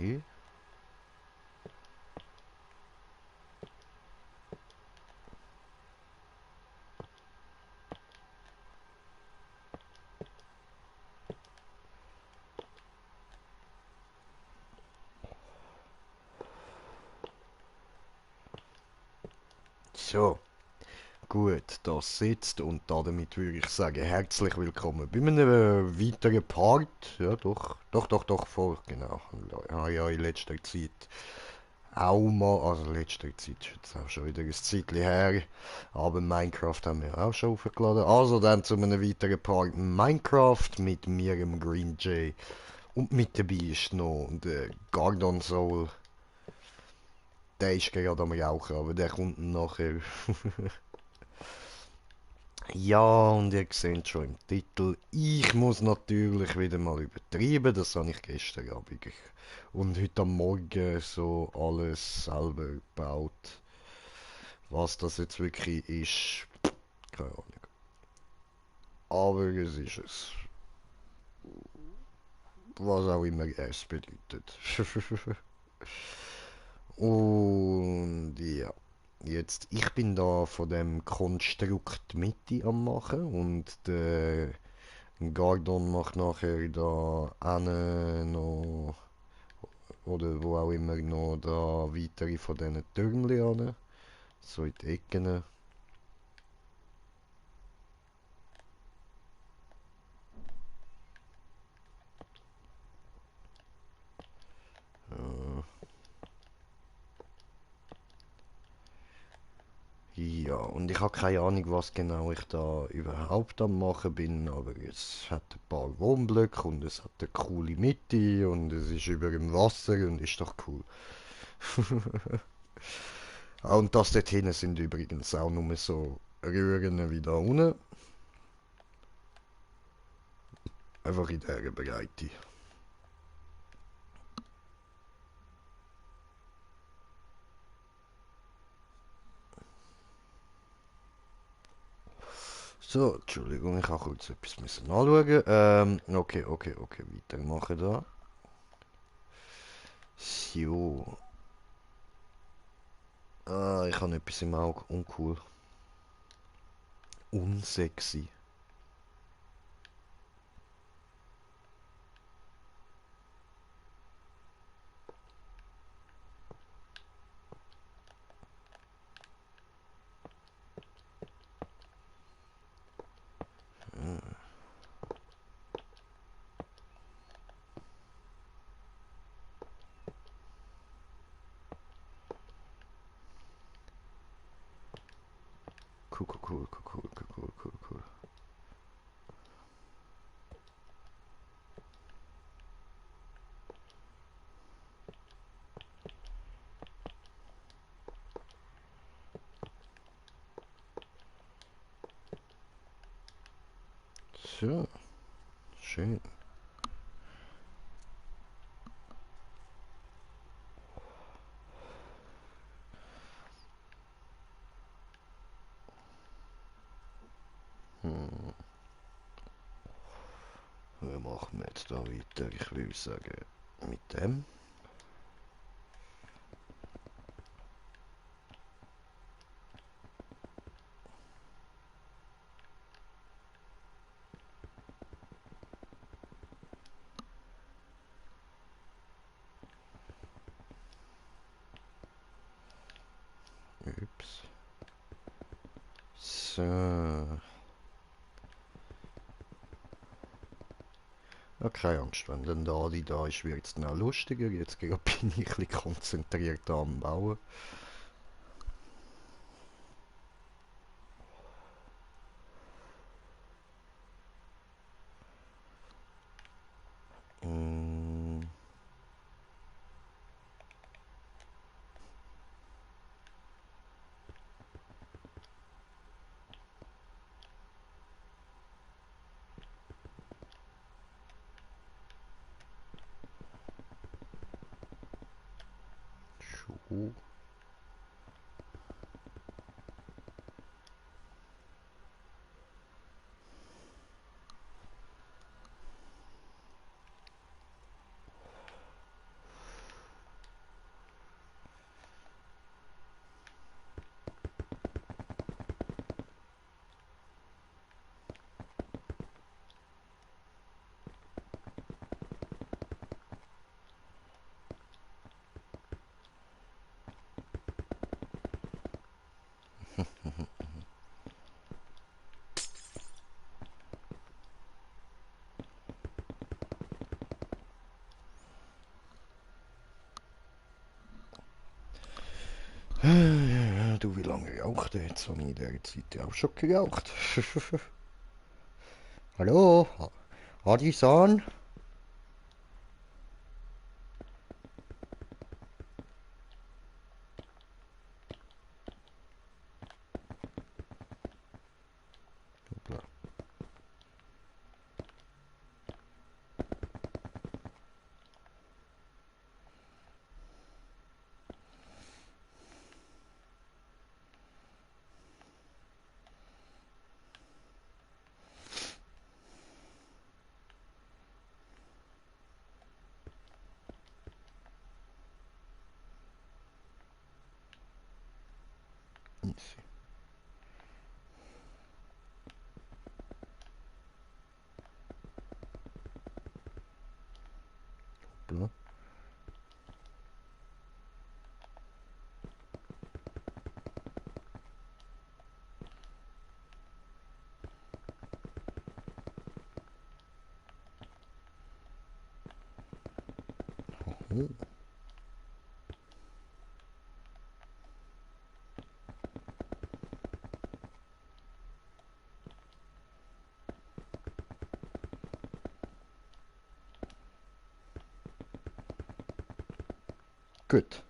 Okay. So, gut, das sitzt und damit würde ich sagen, herzlich willkommen bei einem weiteren Part. Ja, doch, vor, genau. Ja, in letzter Zeit auch mal, also letzter Zeit ist jetzt auch schon wieder ein Zeitchen her, aber Minecraft haben wir auch schon aufgeladen. Also dann zu einem weiteren Part Minecraft mit mir, im Green Jay. Und mit dabei ist noch der Gardon Soul. Der ist gerade am Rauchen, aber der kommt nachher. Ja, und ihr seht schon im Titel, ich muss natürlich wieder mal übertreiben, das habe ich gestern Abend und heute am Morgen so alles selber gebaut. Was das jetzt wirklich ist, keine Ahnung. Aber es ist es. Was auch immer es bedeutet. Und ja, jetzt, ich bin da von dem Konstrukt Mitte am machen und der Gardon macht nachher da noch, oder wo auch immer noch da weitere von diesen Türmchen an, so in die Ecken. Ja, und ich habe keine Ahnung, was genau ich da überhaupt am machen bin, aber es hat ein paar Wohnblöcke und es hat eine coole Mitte und es ist über dem Wasser und ist doch cool. Ah, und das dort hinten sind übrigens auch nur so Röhren wie da unten, einfach in dieser Breite. So, Entschuldigung, ich habe kurz etwas müssen anschauen. Okay, weitermachen da. So. Ah, ich habe etwas im Auge. Uncool. Unsexy. Cool. So, schön. Wir machen jetzt da weiter. Ich würde sagen, mit dem. Ups. So. Ja, keine Angst, wenn dann der Ali da ist, wird es dann auch lustiger. Jetzt gerade bin ich ein bisschen konzentriert am Bauen. Mm, so. geraucht. Jetzt habe ich in der Zeit auch schon geraucht. Hallo? Adi-san? Hoppla. Easy. Hoppla. Oh. Gut.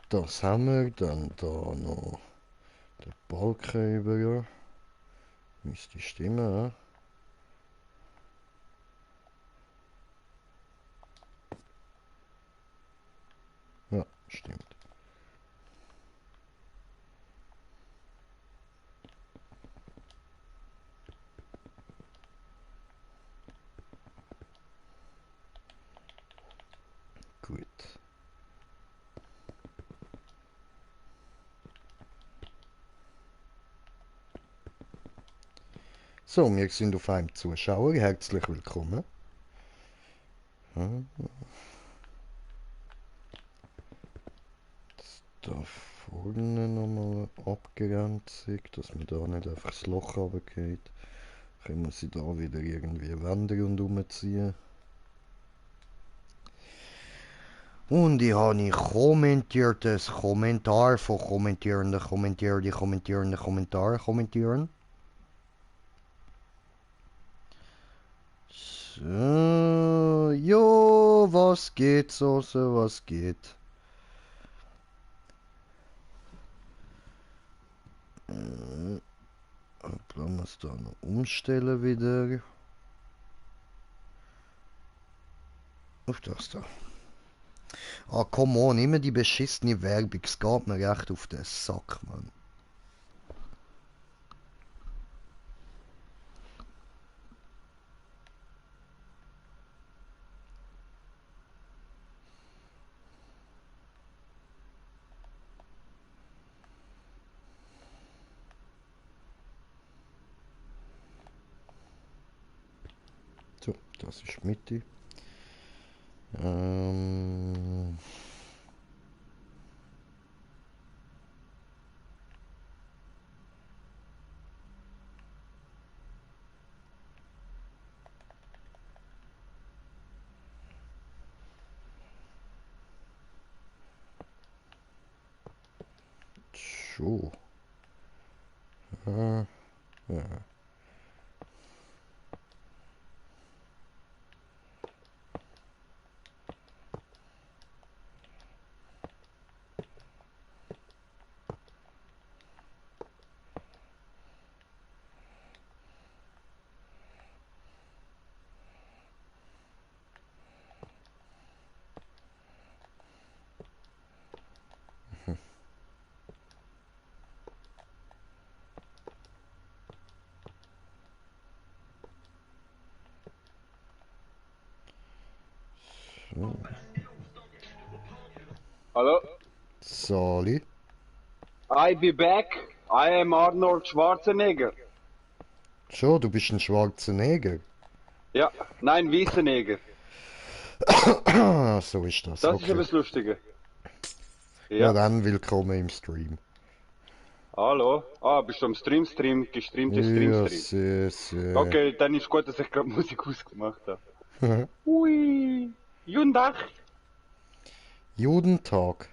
Das haben wir. Dann da noch der Balken über. Müsste stimmen, ja, stimmt. Gut. So, wir sind auf einem Zuschauer. Herzlich willkommen. Da vorne nochmal eine Abgrenzung, dass man da nicht einfach das Loch runtergeht. Dann muss ich da wieder irgendwie Wände rundherum ziehen. Und ich habe kommentiertes Kommentar von kommentierenden Kommentare kommentieren. So, jo, was geht, Soße, was geht? Lassen wir es da noch umstellen wieder. Auf das da. Ah, come on, immer die beschissene Werbung. Es geht mir recht auf den Sack, Mann. So, das ist die Mitte. So. Ja. So. Hallo? Sali. I be back. I am Arnold Schwarzenegger. So, du bist ein schwarzer Neger. Ja, nein, weißer Neger. So ist das, Das ist okay. eben das Lustige. Ja, Ja. dann willkommen im Stream. Hallo? Ah, bist du am gestreamte Ja, Stream? sehr, sehr. Okay, dann ist gut, dass ich gerade Musik ausgemacht habe. Ui. Jundach. Judentag.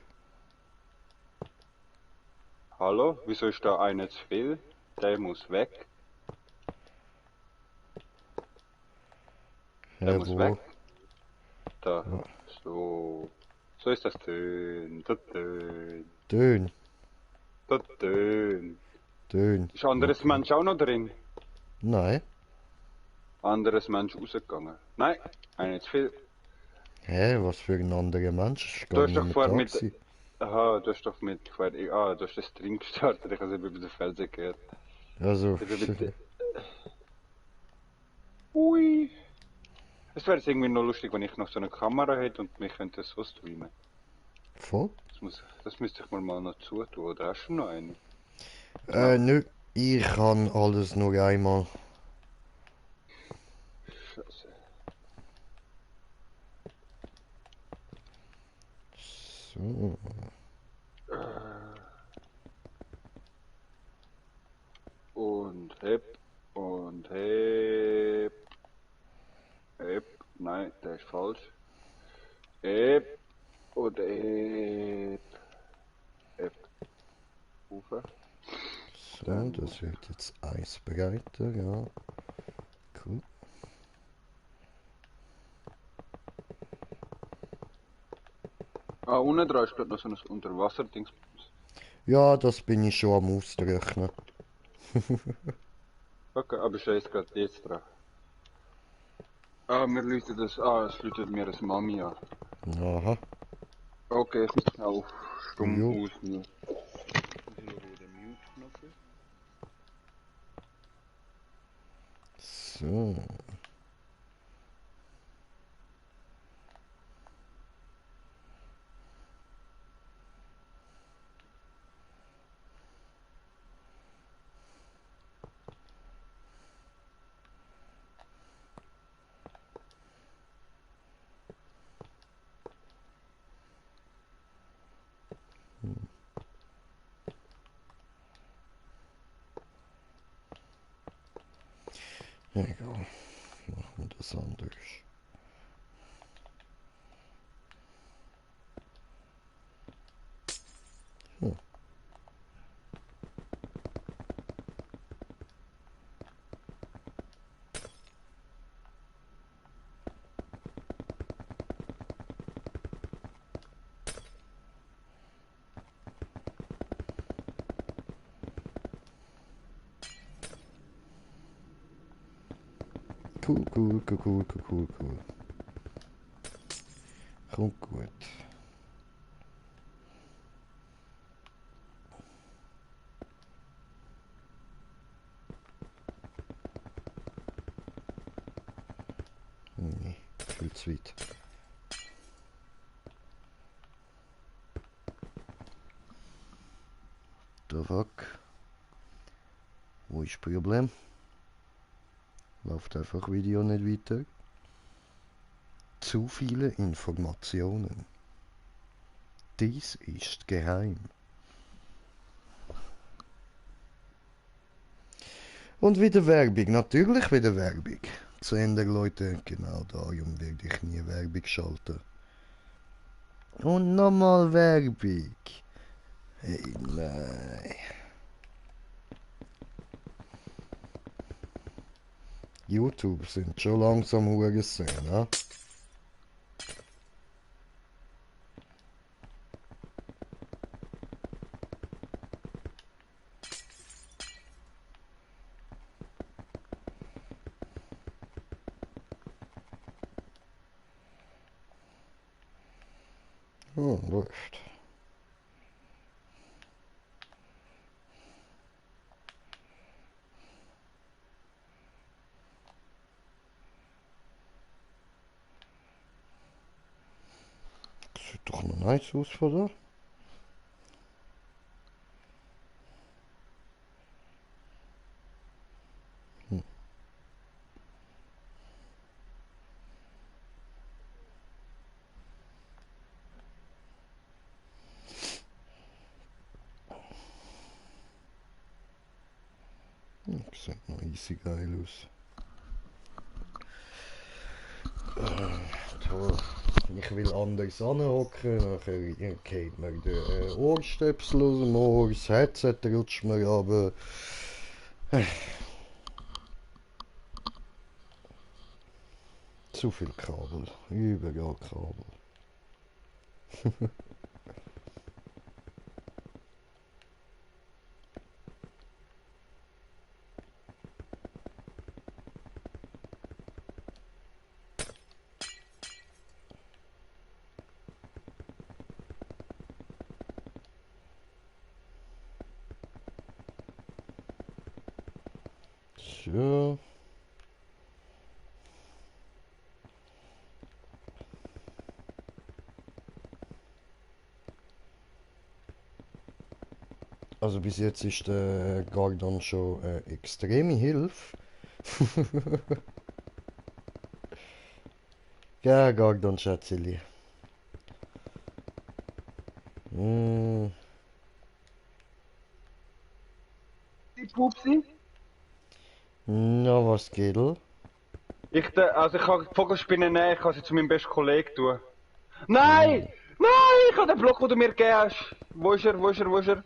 Hallo? Wieso ist da einer zu viel? Der muss weg. Der Ja, muss weg. wo? Da. Ja. So. So ist das Tön. Da Tön. Dön, Da Tön. Dön. Ist anderes Okay. Mensch auch noch drin? Nein. Anderes Mensch rausgegangen? Nein, einer zu viel. Hä, was für ein anderer Mensch? Ist Du gar hast nicht doch mehr vorher da mit. gewesen. Aha, du hast doch mit. Du hast das Stream gestartet. Ich habe es über den Fernseher gehört. Also, Ich bin mit. Ui. Es wäre jetzt irgendwie noch lustig, wenn ich noch so eine Kamera hätte und mich könnte so streamen. voll? Das müsste ich mir mal noch zutun. Oder hast du noch eine? Schnell. Nö. Ich kann alles nur einmal. Scheiße. So. Und heb. Und heb. Heb. Nein, der ist falsch. Heb. Und heb. Heb. Rufe. So, das wird jetzt eisbreiter, ja. Cool. Ah, unten dran ist gerade noch so ein Unterwasser-Dings. Ja, das bin ich schon am Ausrechnen. Okay, aber ich ist jetzt dran. Ah, mir läutet das. Ah, es läutet mir das Mami an. Aha. Okay, ich muss auf stumm Jo. ausmuten. Ich muss schauen, wo der Mute-Knopf ist. So. Egal. Machen wir das anders. Hm. Cool, cool, cool, cool, cool, cool, cool. Kommt gut. Nee, viel zu weit. The fuck? Wo ist das Problem? Läuft einfach Video nicht weiter. Zu viele Informationen. Dies ist geheim. Und wieder Werbung, natürlich wieder Werbung. Zu Ende, Leute, genau darum werde ich nie Werbung schalten. Und nochmal Werbung. Hey, nein. YouTube sind schon langsam Hurensohn, ne? Oh, läuft. Das sieht doch noch nice aus von da. Sieht noch easy geil aus. Toll. Ich will anders anhocken, nachher geht mir der Ohrstöpsel aus dem Ohr, das Headset rutscht mir runter. Zu viel Kabel, überall Kabel. So. Also bis jetzt ist der Gardon schon extreme Hilfe. Ja, Gardon, Schätzeli. Mm, Die Pupsi? na, was geht? Also ich kann Vogelspinnen nehmen, ich kann sie zu meinem besten Kollegen tun. Nein! Nein! Ich habe den Block, den du mir gegeben hast. Wo ist er? Wo ist er? Wo ist er?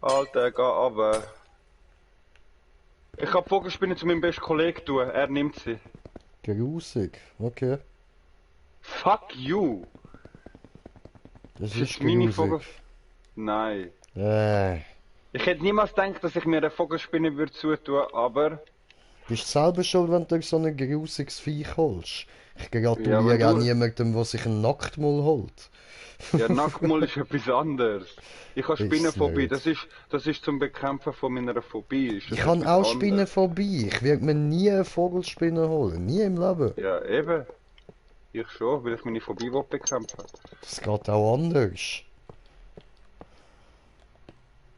Alter, geh runter. Ich kann Vogelspinnen zu meinem besten Kollegen tun, er nimmt sie. Grusig, okay. Fuck you! Das ist ist meine grusig. Vogel. Nein. Äh, Ich hätte niemals gedacht, dass ich mir eine Vogelspinne würde zutun, aber... bist selber schuld, wenn du so ein grusiges Viech holst. Ich Ja, gratuliere wenn auch du- niemandem, der sich einen Nacktmull holt. Ja, Nacktmull ist etwas anderes. Ich habe Ist Spinnenphobie, nicht. das ist zum Bekämpfen von meiner Phobie. Ist das Ich habe etwas auch anderes? Spinnenphobie. Ich werde mir nie eine Vogelspinne holen. Nie im Leben. Ja, eben. Ich schon, weil ich meine Phobie bekämpfen will. Das geht auch anders.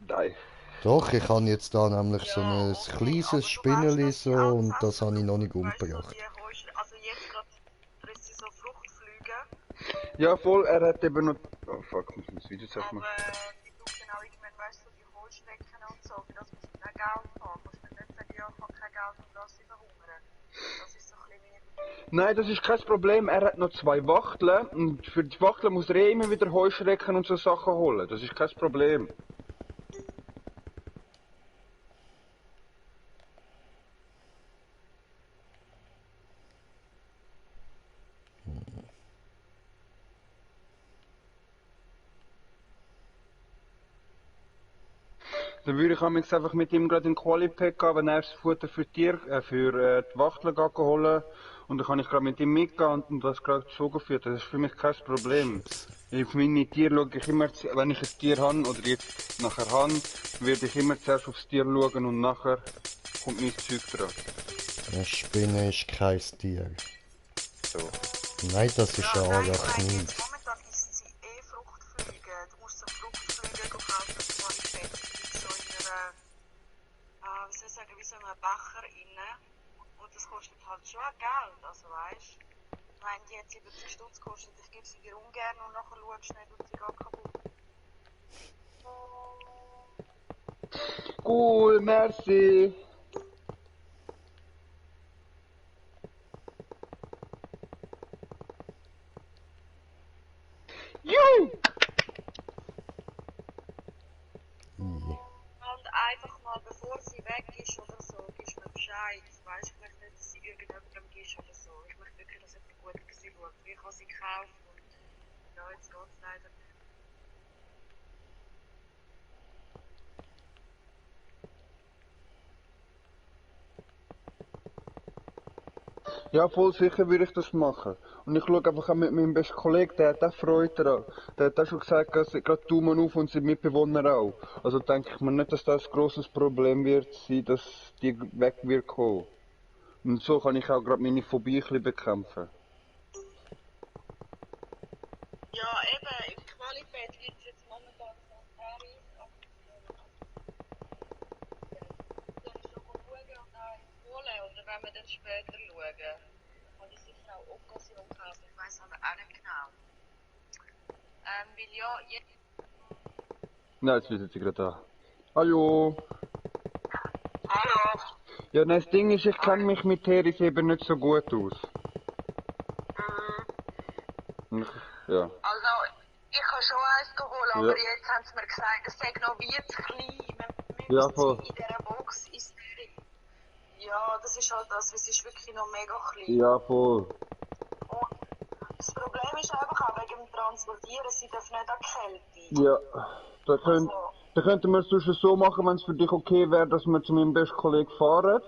Nein. Doch, ich habe jetzt da nämlich so Ja, ein okay, kleines aber du Spinneli weißt, dass so die auch und das selber habe ich noch nicht weißt du, umgebracht. die Heuschrecken, also jetzt gerade frisst sie so Fruchtflüge, Ja, voll, er hat eben noch... Oh fuck, ich muss das Video aber machen. die brauchen auch irgendwann, weißt du, die Heuschrecken und so, für das musst du dann Geld haben. Musst du nicht sagen, ja, ich habe kein Geld und lass sie verhungern. Das ist so ein bisschen wie... Nein, das ist kein Problem, er hat noch 2 Wachteln und für die Wachteln muss er immer wieder Heuschrecken und so Sachen holen. Das ist kein Problem. Dann würde ich einfach mit ihm gerade in Qualipack gehen, wenn er das Futter für die Wachteln geht holen. Und dann kann ich gerade mit ihm mitgehen und das gerade zu führen. Das ist für mich kein Problem. Für meine Tiere schaue ich immer, wenn ich ein Tier habe oder jetzt nachher habe, werde ich immer zuerst aufs Tier schauen und nachher kommt mein Zeug dran. Eine Spinne ist kein Tier. So. Nein, das ist ein nein, ich meine Arachnid. jetzt momentan isst sie Fruchtflüge. Du musst so Fruchtflüge kaufen, das war ich fett. So in einer, wie soll ich sagen, wie so einem Becher rein. Und das kostet halt schon auch Geld, also weißt du. Ich meine, die hat 70 Stutz gekostet, ich gebe sie dir ungern und nachher schaust du nicht und sie geht kaputt. Cool, merci. Juhu! Und einfach mal, bevor sie weg ist oder so, gibst mir Bescheid. Weißt du, ich möchte nicht, dass sie irgendjemandem gibst oder so. Ich möchte wirklich, dass jemand gut für sie schaut. Ich habe sie gekauft und ja, jetzt geht es leider nicht. Ja, voll sicher würde ich das machen. Und ich schaue einfach auch mit meinem besten Kollegen, der hat auch Freude daran. Der hat auch schon gesagt, dass gerade Daumen auf und seine Mitbewohner auch. Also denke ich mir nicht, dass das ein grosses Problem wird sein, dass die weg wird kommen. Und so kann ich auch gerade meine Phobie ein bisschen bekämpfen. Ja, eben, im Qualifeld wird es jetzt momentan so Paris. Soll ich schon mal schauen und dann holen? Oder wenn wir dann später schauen? Kann ich sicher auch Occasion kaufen, ich weiß aber auch nicht genau. Weil ja, jetzt... Nein, jetzt wird sie gerade da. Hallo. Hallo! Ja, nein, das Ding ist, ich kenne mich mit Teris eben nicht so gut aus. Und ich Ja. Also, ich kann schon eins holen, Ja. aber jetzt haben sie mir gesagt, es sei noch wie zu klein. Wir Ja, müssen voll. in dieser Box ist ja, das ist halt das, es ist wirklich noch mega klein. Ja, voll. Und das Problem ist einfach auch wegen dem Transportieren, sie dürfen nicht an die Kälte. Ja. Da könnten wir es sonst so machen, wenn es für dich okay wäre, dass wir zu meinem besten Kollegen fahren.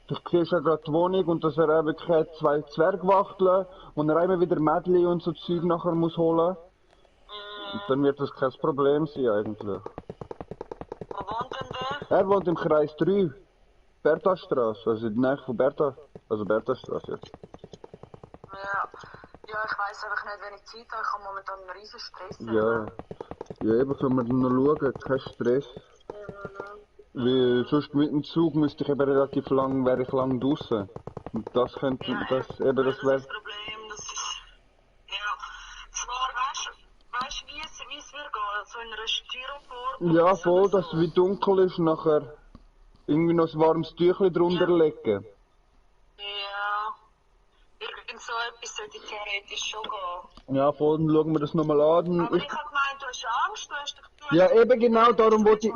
Du siehst ja gerade die Wohnung und dass er eben keine 2 Zwergwachteln und er immer wieder Mädchen und so Zeug nachher muss holen. Und dann wird das kein Problem sein eigentlich. Wo wohnt denn der? Er wohnt im Kreis 3, Berthastraße, also in der Nähe von Berthastraße jetzt. Ja. Ja, ich weiss einfach nicht, wenn ich Zeit habe. Ich habe momentan einen riesen Stress. Ja. Ja, eben können wir dann noch schauen, kein Stress. Weil sonst mit dem Zug müsste ich eben relativ lang, wäre ich lang draußen. Und das könnte, das Das wäre... ist das Problem, das ist, ja, zwar, weißt du, wie es wird gehen, so in einer Styropor. Ja, voll, dass es wie dunkel ist, nachher irgendwie noch ein warmes Tüchlein drunter legen. Ja, irgend so etwas sollte theoretisch schon gehen. Ja, voll, dann schauen wir das nochmal an. Aber ich habe gemeint, du hast Angst, du hast dich... Ja, eben genau, darum wollte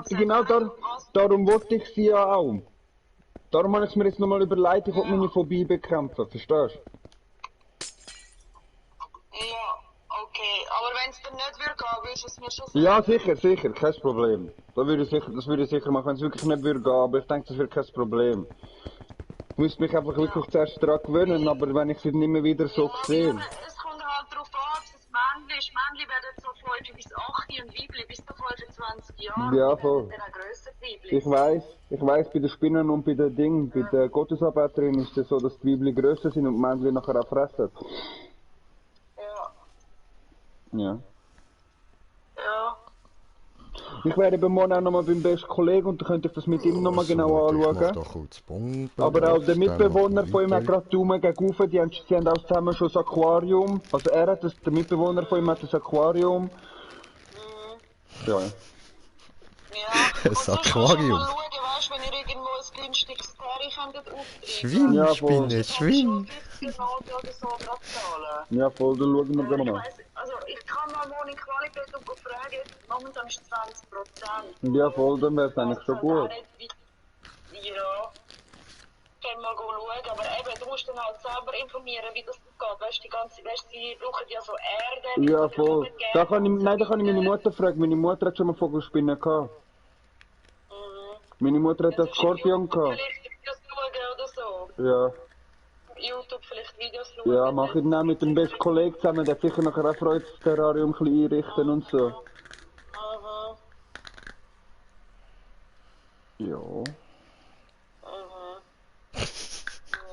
ich sie ja auch. Darum habe ich es mir jetzt nochmal überlegt, ich wollte meine Phobie bekämpfen, verstehst du? Ja, okay, aber wenn es dir nicht würde gehen, würdest du es mir schon sagen? Ja, sicher, kein Problem. Das würde ich sicher machen, wenn es wirklich nicht würde gehen, aber ich denke, das wird kein Problem. Ich müsste mich einfach wirklich zuerst daran gewöhnen, aber wenn ich sie nicht mehr wieder so sehe. Es kommt halt darauf an, ob es ein Männchen ist. Männchen werden so 5 bis 8 und Weibli bis zu 25 Jahren. Ja, Die voll. werden dann auch grösser Weibli. Ich weiss, bei den Spinnen und bei den Dingen, bei den Gottesarbeiterinnen ist es so, dass die Weibli grösser sind und die Männchen nachher auch fressen. Ja. Ja. Ja. Ich werde eben morgen auch nochmal beim besten Kollegen und dann könnte ich das mit ihm nochmal genau Ich mach anschauen. da kurz Bomben. Aber auch der Mitbewohner von ihm hat weiter. gerade Daumen gegenüber, die haben auch zusammen schon das Aquarium. Also der Mitbewohner von ihm hat das Aquarium. Ja. Ja. Das Aquarium. Mal schauen, weißt, wenn ihr irgendwo ein günstiges Terry könntet auftreiben. Schwinn, Ja, Spinne, schwinn. Oder so gerade zahlen. Ja, voll, dann schauen wir Ich dann mal. weiss, also ich kann mal morgen in Qualität und fragen, momentan ist 20%. Ja, voll, dann wäre es eigentlich schon gut. Ja, können wir schauen, aber eben, du musst dann halt selber informieren, wie das geht. Weißt du, sie brauchen ja so Erde. Ja, voll. Da kann ich meine Mutter fragen. Meine Mutter hat schon mal Vogelspinnen gehabt. Meine Mutter hat einen Skorpion gehabt. Vielleicht Videos schauen oder so. Ja. YouTube vielleicht Videos schauen. Ja, mach ich dann auch mit dem besten Kollegen zusammen, der sicher nachher auch Freude das Terrarium ein bisschen einrichten und so. Mhm. Ja.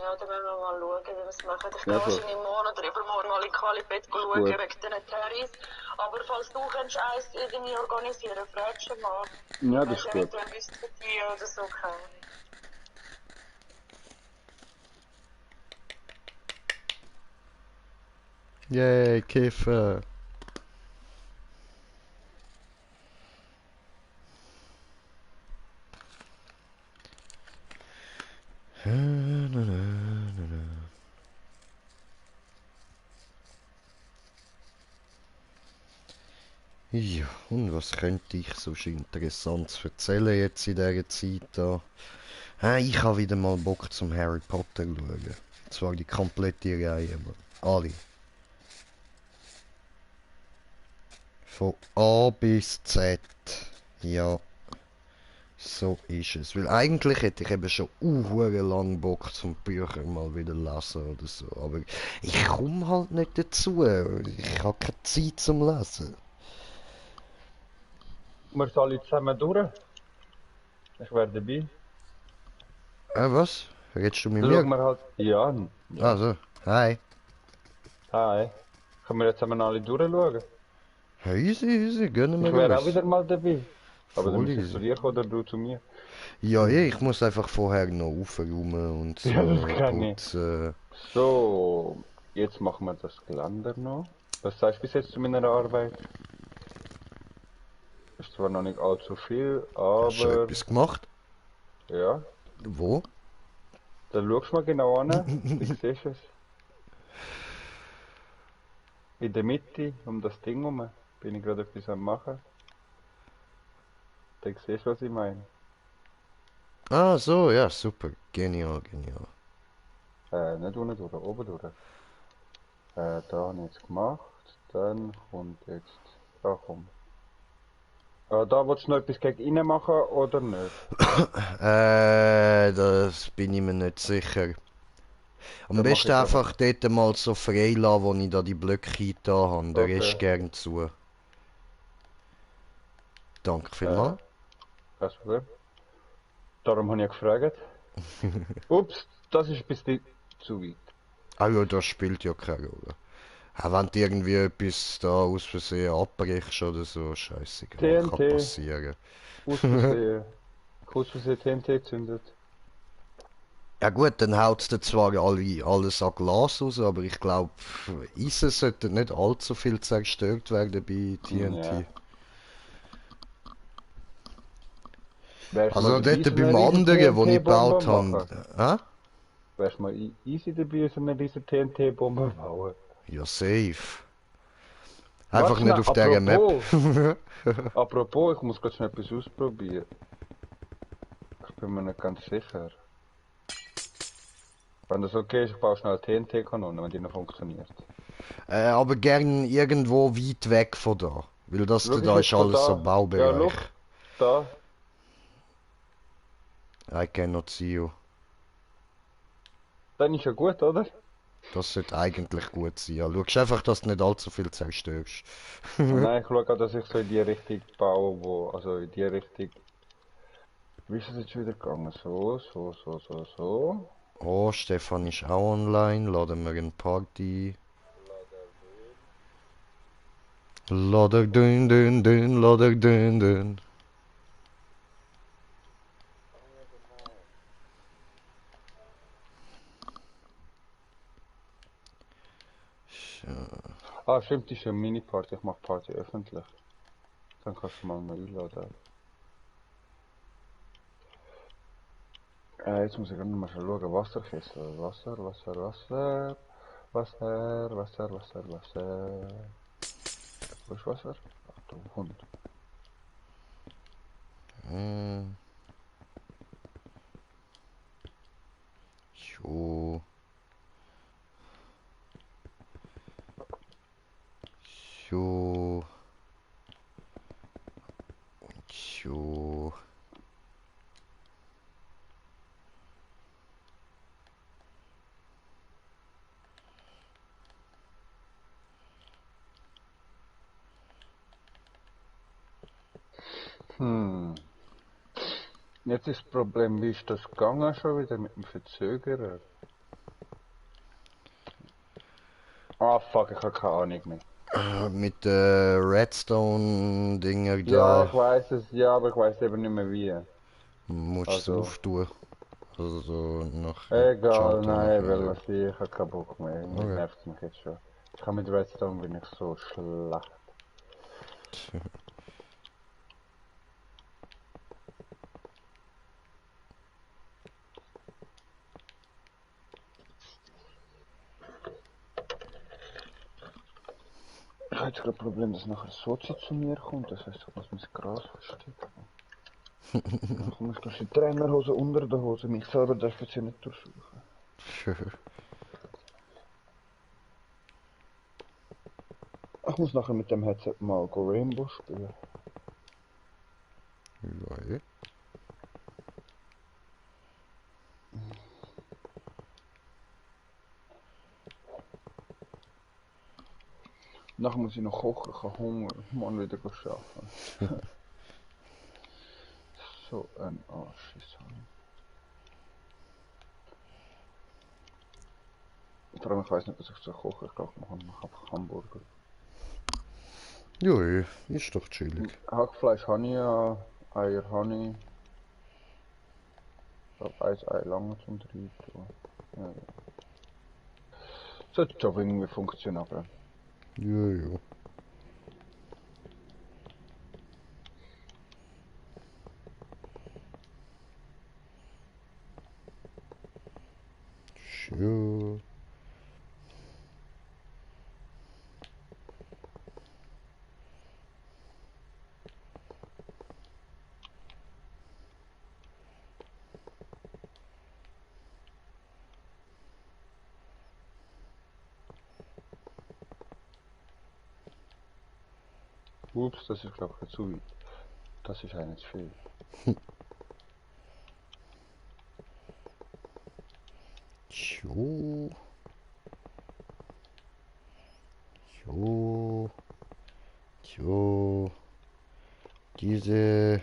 Ja, dann werden wir mal schauen, wie wir es machen. Ich Ja, gehe voll. wahrscheinlich morgen oder übermorgen mal in Qualibett schauen Gut. wegen diesen Terris. Aber falls du kannst eins irgendwie organisieren, fragst du mal. Ja, das ist gut. Eventuell wüssten die oder so können. Yay, Kiffen. Ja, und was könnte ich sonst Interessantes erzählen jetzt in dieser Zeit da? Ich habe wieder mal Bock zum Harry Potter schauen. Zwar die komplette Reihe, aber alle. Von A bis Z. Ja, so ist es. Weil eigentlich hätte ich eben schon lang Bock zum Bücher mal wieder lesen oder so. Aber ich komme halt nicht dazu. Ich habe keine Zeit zum Lesen. Wir sind alle zusammen durch. Ich wäre dabei. Was? Redest du mit Dann mir? schauen wir halt. Ja. Also, hi. Hi. Können wir jetzt zusammen alle durchschauen? Easy, gönnen wir Ich wäre uns. auch wieder mal dabei. Aber dann Voll müsste ich easy. zu dir kommen oder du zu mir. Ja, ich muss einfach vorher noch aufräumen und so Ja, das kann ich. putzen. So, jetzt machen wir das Geländer noch. Was sagst du bis jetzt zu meiner Arbeit? Ist zwar noch nicht allzu viel, Hast du aber etwas gemacht? ja. Wo? Dann schau mal genau an. Ich sehe es. in der Mitte, um das Ding herum, bin ich gerade etwas am machen. Dann siehst du, was ich meine. Ah, so, ja, super. Genial, genial. Nicht unten durch, oben durch. Da habe ich jetzt gemacht. Dann kommt jetzt... Ah, komm. Da willst du noch etwas gegen innen machen, oder nicht? Das bin ich mir nicht sicher. Am Dann mache besten ich einfach gerade... dort mal so frei lassen, wo ich da die Blöcke da habe. Der Okay. Rest gern zu. Danke Äh, vielmals. kein Problem. Darum habe ich ja gefragt. Ups, das ist ein bisschen zu weit. Ah ja, das spielt ja keine Rolle. Auch wenn du irgendwie etwas da aus Versehen abbrichst oder so, scheißegal, kann TNT, passieren. aus Versehen. Aus Versehen TNT gezündet. Ja gut, dann haut dir zwar alles an Glas raus, aber ich glaube, Eisen sollte nicht allzu viel zerstört werden bei Ja. TNT. Wärst mal Also dabei, dort so eine beim riesen anderen, wo ich TNT-Bombe gebaut habe, machen? Wärst mal easy dabei, so eine riesen TNT-Bombe bauen? ja safe. Warte Einfach nicht schnell, auf dieser Map. apropos, ich muss gerade schnell etwas ausprobieren. Ich bin mir nicht ganz sicher. Wenn das okay ist, ich baue schnell TNT-Kanone, wenn die noch funktioniert. Aber gern irgendwo weit weg von da. Weil das Schau ich da ist jetzt von alles so da? Ja, Baubereich. schau, da. I cannot see you. Dann ist ja gut, oder? Das sollte eigentlich gut sein. Ja, schau einfach, dass du nicht allzu viel zerstörst. Nein, ich schaue auch, dass ich so in die Richtung baue, wo, also in die Richtung. Wie ist es jetzt wieder gegangen? So. Oh, Stefan ist auch online. Laden wir eine Party. Lader dün dün dün, lader dün dün. So. Ah, stimmt, das ist eine Mini-Party. Ich mache Party öffentlich. Dann kannst du mal noch einladen. Jetzt muss ich gerade noch mal schauen. Wasserkessel. Wasser. Wo ist Wasser? Ach, du Hund. Hm. So. So. Und so. Jetzt ist das Problem, wie ist das gegangen schon wieder mit dem Verzögerer? Ah, fuck, ich habe keine Ahnung mehr. Mit Redstone-Dinger Ja, da ich weiß es, ja, aber ich weiß eben nicht mehr wie. musst du Also, auftun. Also so nach egal, Enchanter nein, machen. weil Ja. das ich habe keinen Bock mehr. Irgendwie Okay. nervt es mich jetzt schon. Ich kann mit Redstone bin ich so schlecht. Ich habe jetzt gerade ein Problem, dass nachher Sozi zu mir kommt. Das heißt, ich muss mein Gras verstecken. Dann komme ich durch die Trainerhose unter der Hose. Mich selber darf ich jetzt nicht durchsuchen. Ich muss nachher mit dem Headset mal Go Rainbow spielen. Ja. Nachher muss ich noch kochen, ich habe Hunger. Morgen wieder arbeiten. So ein Arsch ist Vor allem, ich weiß nicht, was ich so kochen. Ich glaube, ich mache einfach Hamburger. Ja, ist doch chillig. Hackfleisch habe ich ja, Eier habe ich. Ich glaube, ein Ei lange zum Rein tun. Ja. Sollte schon irgendwie funktionieren. Ja. Sure. Ups, das ist glaube ich zu weit. Das ist eigentlich zu viel. So. So. So. Diese.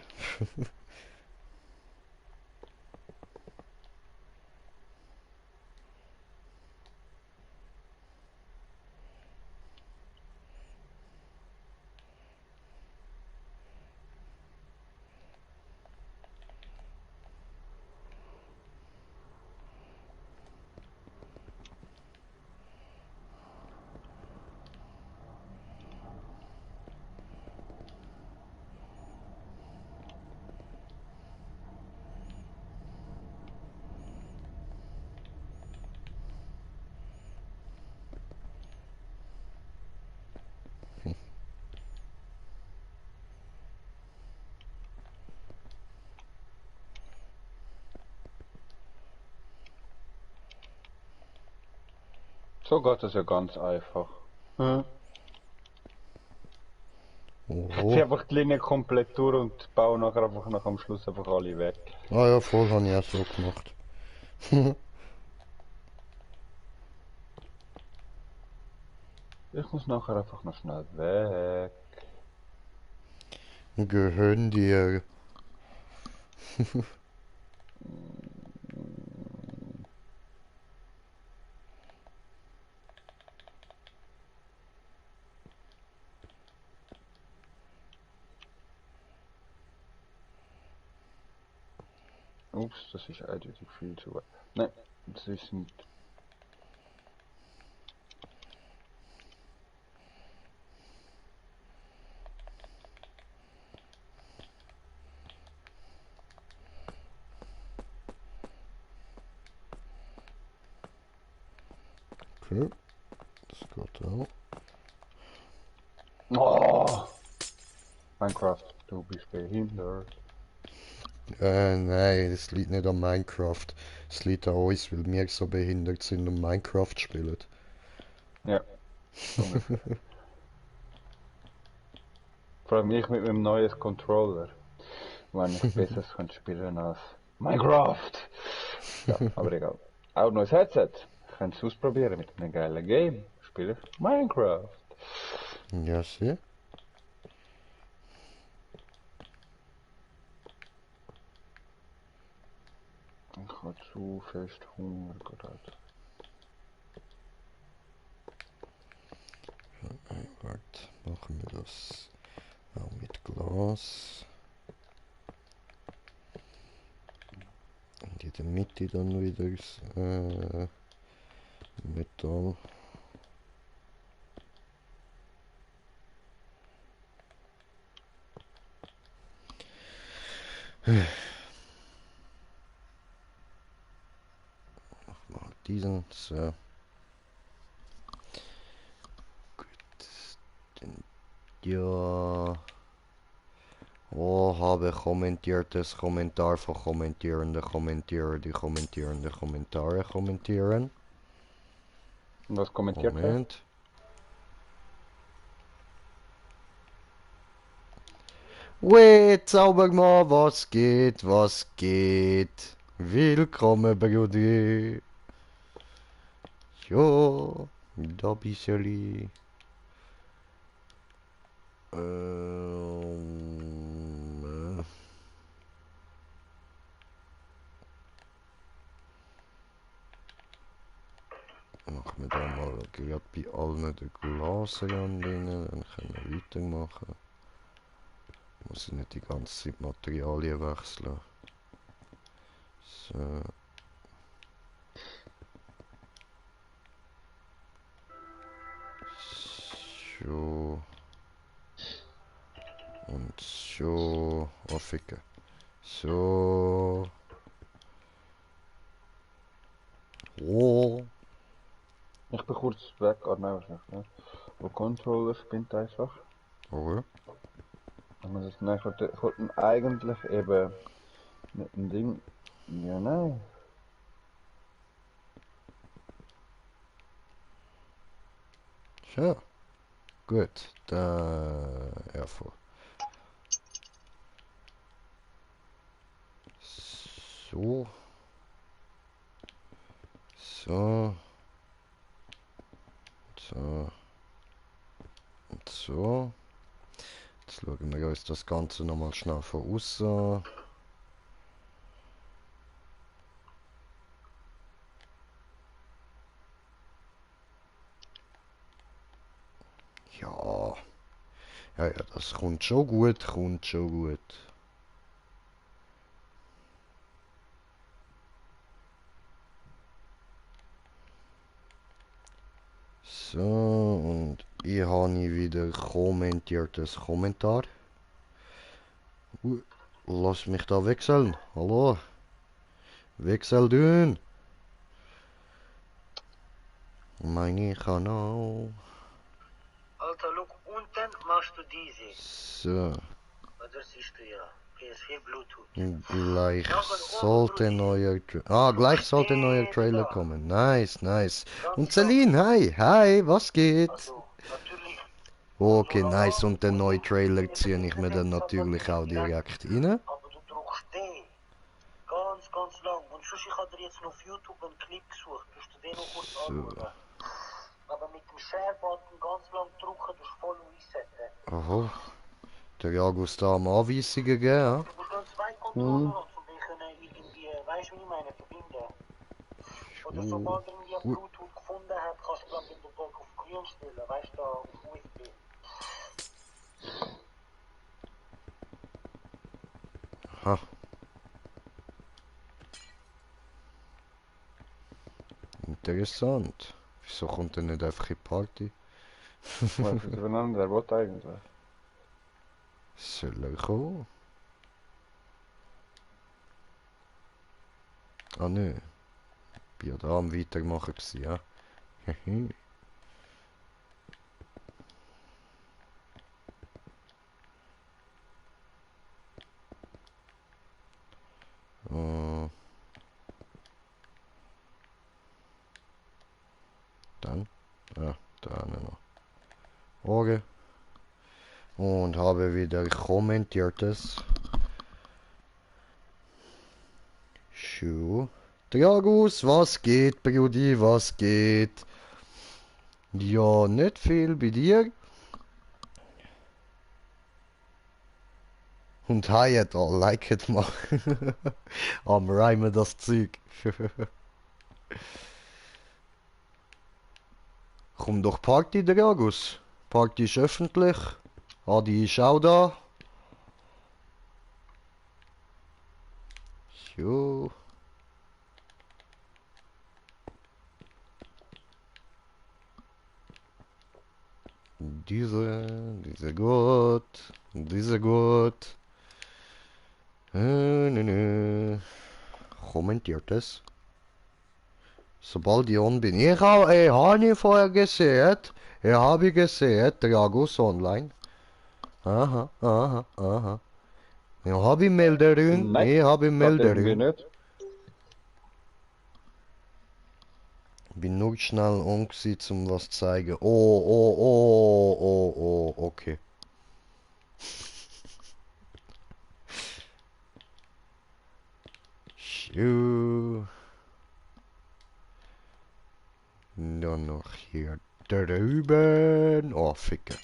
So geht das ja ganz einfach. Hm. Ich Oh. einfach die Linie komplett durch und baue nachher einfach nach am Schluss einfach alle weg. Ah ja, voll habe ich auch so gemacht. Ich muss nachher einfach noch schnell weg. Gehören dir. Ups, das ist eindeutig viel zu weit. Nein, das ist nicht. Okay, das geht auch. Oh! Minecraft, du bist behindert. Nein, das liegt nicht an Minecraft. Es liegt an uns, weil wir so behindert sind und Minecraft spielen. Ja, ungefähr. Vor allem ich mit meinem neuen Controller. Wenn ich besseres kann spielen als Minecraft. Ja, aber egal. Auch neues Headset. Könnt es ausprobieren mit einem geilen Game. Spiele ich Minecraft. Ja, sieh. Ich habe zu fest Hunger gerade. Warte, machen wir das auch mit Glas. Und in der Mitte dann wieder Metall. Mal diesen, so. Gut. Dann, ja. Oh, habe kommentiertes Kommentar von kommentierende Kommentierer, die kommentierende Kommentare kommentieren. Und was kommentiert hast? Moment. Weh, Zaubermann, was geht, was geht? Willkommen, Brudi. Jo, da bist du. Ähm, Machen wir da mal gerade bei allen den Glasrand rein, dann können wir weitermachen. Muss ich nicht die ganze Zeit Materialien wechseln. So. So. Und so. Oh, Ficke. So. Oh. Ich bin kurz weg. Ah, nein, wahrscheinlich nicht. Der Controller spinnt einfach. Oh. Und das, nein, ich wollte eigentlich eben mit dem Ding. Ja, nein. So. Gut, da... Ja, voll. So. So. So. Und so. Jetzt schauen wir uns das Ganze nochmal schnell von außen an. Ja. Ja, ja, das kommt schon gut, kommt schon gut. So, und hier habe ich wieder kommentiertes Kommentar. Lass mich da wechseln. Hallo? Wechsel doen. Mein Kanal. Alter, look, unten machst du diese. So. Das siehst du ja. PS4 Bluetooth. Gleich sollte neuer gleich sollte neuer Trailer kommen. Nice, nice. Und Celine, hi, hi, was geht? Also, natürlich. Okay, nice. Und den neuen Trailer ziehe ich mir dann natürlich auch direkt rein. Aber du drückst den. Ganz, ganz lang. Und sonst, ich habe dir jetzt noch auf YouTube einen Clip gesucht. Du musst den noch kurz anschauen. Aber mit dem Share-Button ganz lang drücken, du voll resetten. Aha. Der Jagus da am Anweisungen gegeben, ja? Du musst dann zwei Controller haben, von denen irgendwie, weißt du, wie ich meine, verbinden. Oder sobald du irgendwie Bluetooth gefunden hast, kannst du dann in den Tag auf grün stellen, weißt du, da auf USB. Aha. Interessant. Wieso kommt er nicht einfach in die Party? Was ist übereinander? Der will eigentlich. Soll er kommen? Ah nö. Bin ja da am Weitermachen gewesen, ja. Dann, ja, da noch. Okay. Und habe wieder kommentiertes. Schuh. Dragus, was geht, Brudi, was geht? Ja, nicht viel bei dir. Und heiet all, liket mal. Am Reimen das Zeug. Komm doch Party, Dragus. Party ist öffentlich. Adi ist auch da. Jo. Diese gut. Diese gut. Kommentiert es. Sobald ich on bin. Ich habe ihn vorher gesehen. Ich habe gesehen. Dragus online. Aha, aha, aha. Ich habe Melderin. Nein, Ich habe geht irgendwie Melderin. nicht. Bin nur schnell on gewesen, um was zu zeigen. Oh, okay. Schuh. Dann noch hier drüben. Oh, Ficke.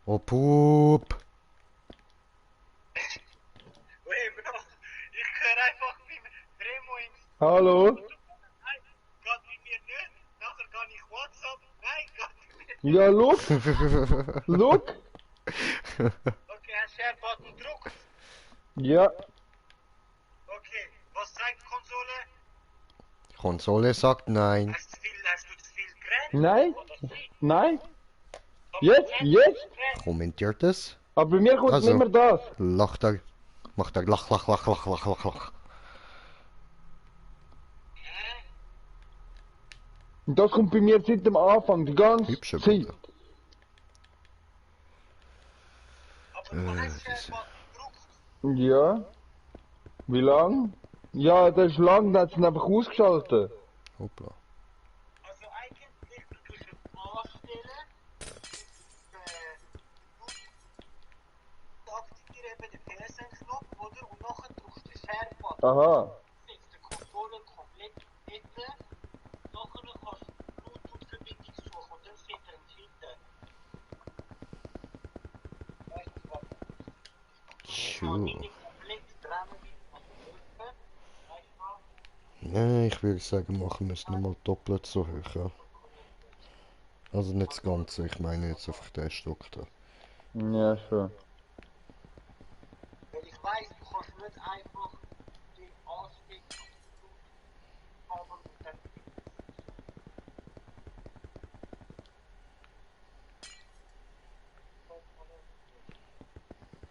Oh, Pup. Wait, bro, ich höre einfach beim Remo ins... Hallo? Nein, geht bei mir nicht. Nachher kann ich WhatsApp. Nein, geht bei mir nicht. Ja, look, look. Okay, hast du Share-Button gedrückt? Ja, Okay, was zeigt die Konsole? Konsole sagt nein. Hast du zu viel gerannt? nein, Oder sie? nein. Jetzt. Kommentiert es. Aber bei mir kommt Also. nicht mehr das. Lacht er. Macht er lach. Und das kommt bei mir seit dem Anfang, die ganze Hübsche Zeit. Bilder. Aber du hast Share-Button gedrückt. Ja. Wie lang? Ja, das ist lang, da hat es ihn einfach ausgeschaltet. Hoppla. Also eigentlich, du tust alles Aha. Setzt den Controller komplett dort. Nachher kannst du Bluetooth-Verbindung suchen und dann findet er ihn hinten. Weißt du was? Ich kann ihn Sure. nicht komplett trennen mit dem Öfen. Weißt du was? Nein, ich würde sagen, machen wir es nochmal doppelt so hoch. Ja. Also nicht das Ganze, ich meine jetzt einfach den Stock da. Ja, schon. Weil ich weiss, du kannst nicht einfach den anstecken und Bluetooth-Kabel und dann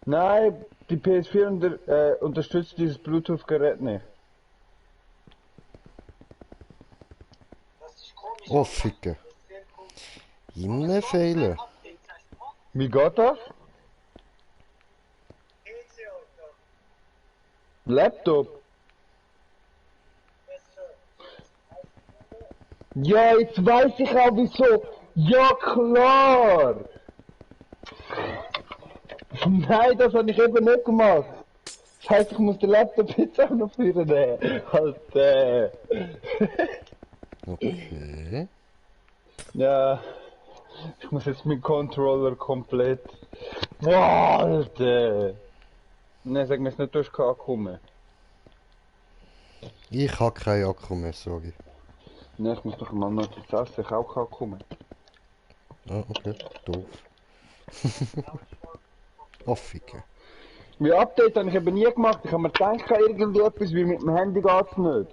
Nein, die PS4 unterstützt dieses Bluetooth-Gerät nicht. das ist komisch. Oh, Ficke. Das ist sehr komisch. Immer Fehler. Updates hast du gemacht? Wie geht das? PC, Alter. Laptop? Besser. Ja, jetzt weiß ich auch wieso. Ja, klar. Nein, das habe ich eben nicht gemacht. Das heisst, ich muss den Laptop jetzt auch noch führen nehmen. Alter. Okay. Ja, ich muss jetzt mit Controller komplett. Boah, Alter. Nein, sag mir jetzt nicht, du hast keinen Akku mehr. Ich habe keinen Akku mehr, sorry. Nein, ich muss doch mal noch etwas essen, ich habe auch keinen Akku mehr. Ah, okay. Doof. Oh, Ficke. Wie Update habe ich eben nie gemacht. Ich habe mir gedacht, irgendwie etwas wie mit dem Handy geht's nicht.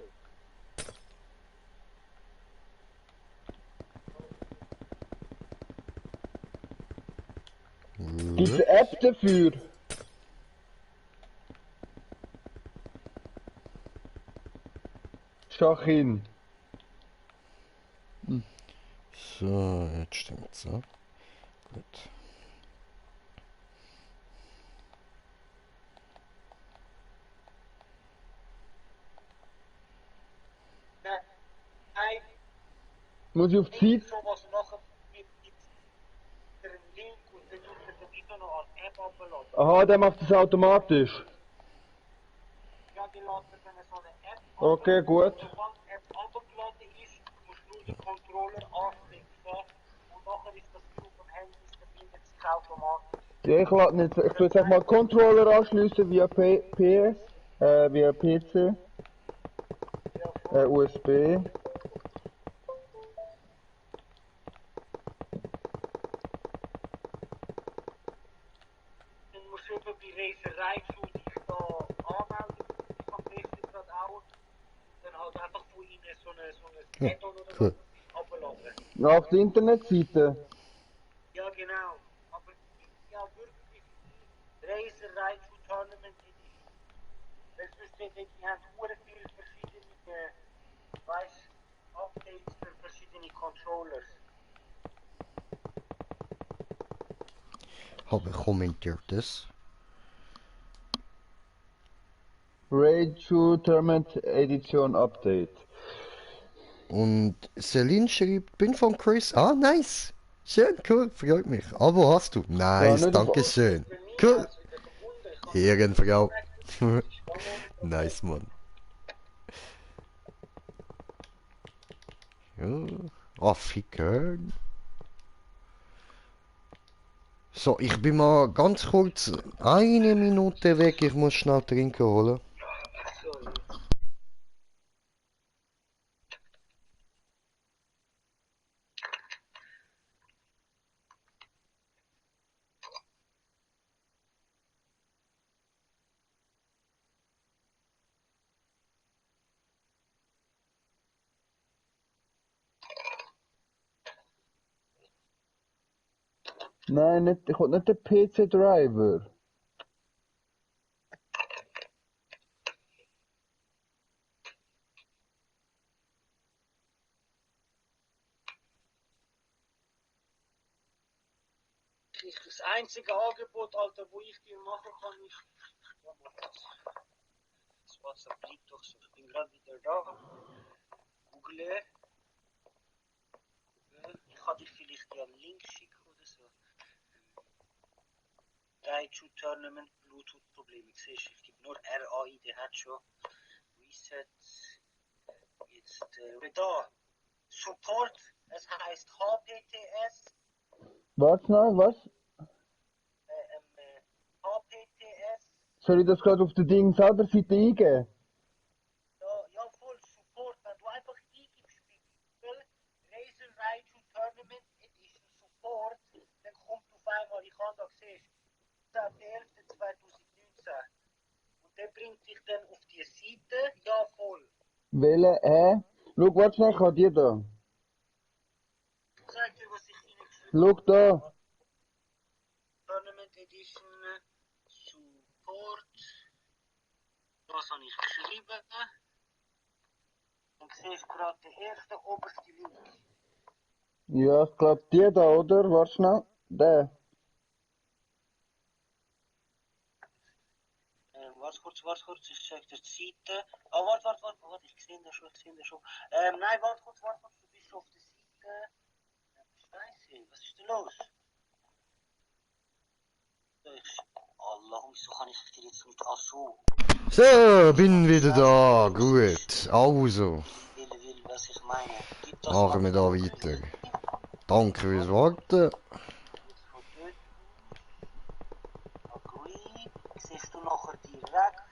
Gibt es eine App dafür? Schachin. So, jetzt stimmt's, ja. Gut. Nein, Muss ich auf die Seite? so was nachher gibt es einen Link und dann tut er dann wieder noch als App abladen. Aha, der macht das automatisch. Ja, die lädt er dann so eine App ab. Okay, gut. Sobald die App abgeladen ist, musst du nur den Controller anstecken und nachher ist das wie auf dem Handy, ist verbindet sich automatisch. Ja, ich lade nicht. Ich tue jetzt einfach mal Controller anschliessen via PS, via PC, USB. Dann musst du eben bei Reiserei zu dich da anmelden, ich habe gestern gerade auch, dann halt einfach von ihnen so ein Ja, Add-on oder cool. was abladen. Ja, auf der Internetseite. Ja, genau. Aber ja, wirklich Reiserei zu Tournament Edition. Weil sonst die haben sehr viele verschiedene, weißt, Updates für verschiedene Controllers. Habe kommentiert das. Raid to Tournament Edition Update. Und Celine schreibt, bin von Chris. Ah, nice. Schön, cool, freut mich. Abo hast du. Nice, nicht auf- danke schön. Bei mir Cool. hat's wieder gefunden. Ich habe Ehrenfrau. spannend. Nice, Mann. Ja. Oh, ficken. So, ich bin mal ganz kurz eine Minute weg. Ich muss schnell trinken holen. Sorry. Nein, nicht, ich will nicht den PC-Driver. Das einzige Angebot, Alter, wo ich dir machen kann, ist. Ja, mach das. Das WhatsApp liegt doch so. Ich bin gerade wieder da. Google. Ich kann dir vielleicht ja einen Link schicken oder so. Raichu Tournament Bluetooth Probleme. Siehst du, ich gebe nur RAI, der hat schon. Da. Support, es heißt HPTS. Warte schnell, was? HPTS. Soll ich das gerade auf der Ding selber Seite eingeben? Ja, voll Support. Wenn du einfach eingibst bei Google Razer Raichu Tournament Edition Support, dann kommt auf einmal, ich habe da gesehen, 10.11.2019. Und der bringt dich dann auf die Seite, ja voll. Welche? Schau, warte schnell, ich habe die da. Ich zeig dir, was ich reingeschrieben Schau da. habe. Tournament Edition Support. Das habe ich geschrieben. Und siehst gerade den ersten obersten Link. Ja, ich glaube die da, oder? Warte schnell. Der. Warte kurz, ich check die Seite. Ah, warte, ich sehe das schon. Nein, warte kurz, du bist auf der Seite. Scheiße, was ist denn los? Allah, wieso kann ich dir jetzt nicht... Ach so. So, bin wieder da. Gut. Also, Will, was ich meine. Gib das machen wir da mal. weiter. Danke fürs Warten. Agree. Siehst du nachher direkt?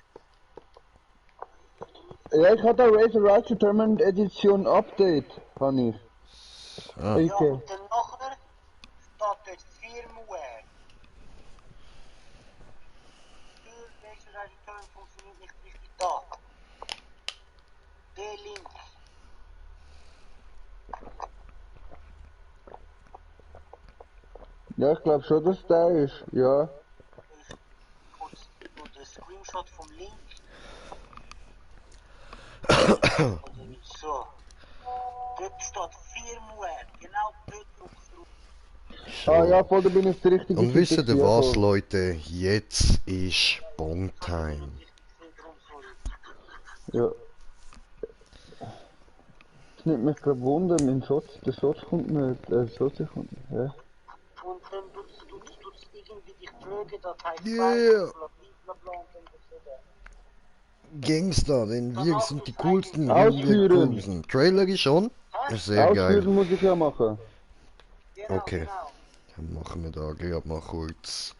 Ja, ich habe da Razer Raichu Tournament Edition Update. Habe ich. Ah. Ja, Okay. und dann nachher steht dort Firmware. Deze return funktioniert nicht richtig da. Der Link. Ja, ich glaube schon, dass der ist. Ja. Kurz nur der Screenshot vom Link. So. Dort steht Firmware. Genau dort drückst du. Ah ja, So. voll, da bin ich auf der richtigen Und wisst ihr ja, was, voll. Leute? Jetzt ist Bong-Time. Ja. Das nimmt mich gerade Wunder, der Schutz kommt nicht, der Schutz kommt nicht, ja. Und dann tust irgendwie die blöde Datei Yeah. bla bla bla und dann das wieder. Gangster, denn wir sind die coolsten, Ausführen. wir cruisen. Trailer ist schon? Sehr geil. Ausführen muss ich ja machen. Genau, Okay. genau. Dann machen wir da gerade mal kurz.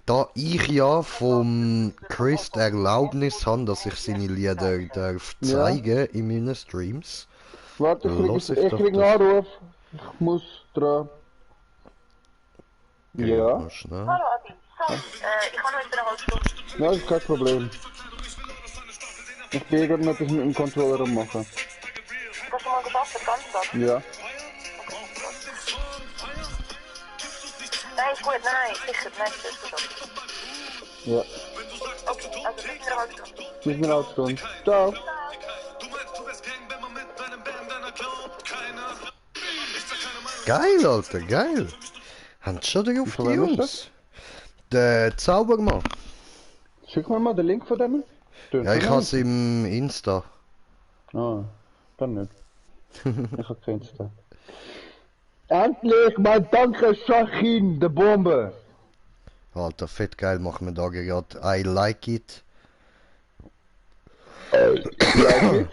Da ich ja vom Chris die Erlaubnis habe, dass ich seine Lieder darf zeigen in meinen Streams. Warte, Los ich ich doch krieg einen das. Anruf. Ich muss dran. Ja? Mal schnell. Hallo Adi, sorry, ich habe heute eine halbe Stunde. Ja, ist kein Problem. Ich bin gerade nicht das mit dem Controller am machen. Hast du schon mal geschafft, den ganzen Tag? Ja. Nein, ist gut, nein, sicher, nein, das ist geschafft. Ja. Okay, also bis in einer halben Stunde. Bis in einer halben Stunde. Ciao. Geil, Alter, geil. Haben sie schon drauf, Von die wem ist Jungs? Der Zaubermann. Schick mir mal den Link von dem. Ja, ich hab's im Insta. Ah, dann nicht. Ich hab keins da. Endlich, mein Danke, Schachin, der Bombe. Alter, fett geil, machen wir da gerade. I like it. Like it.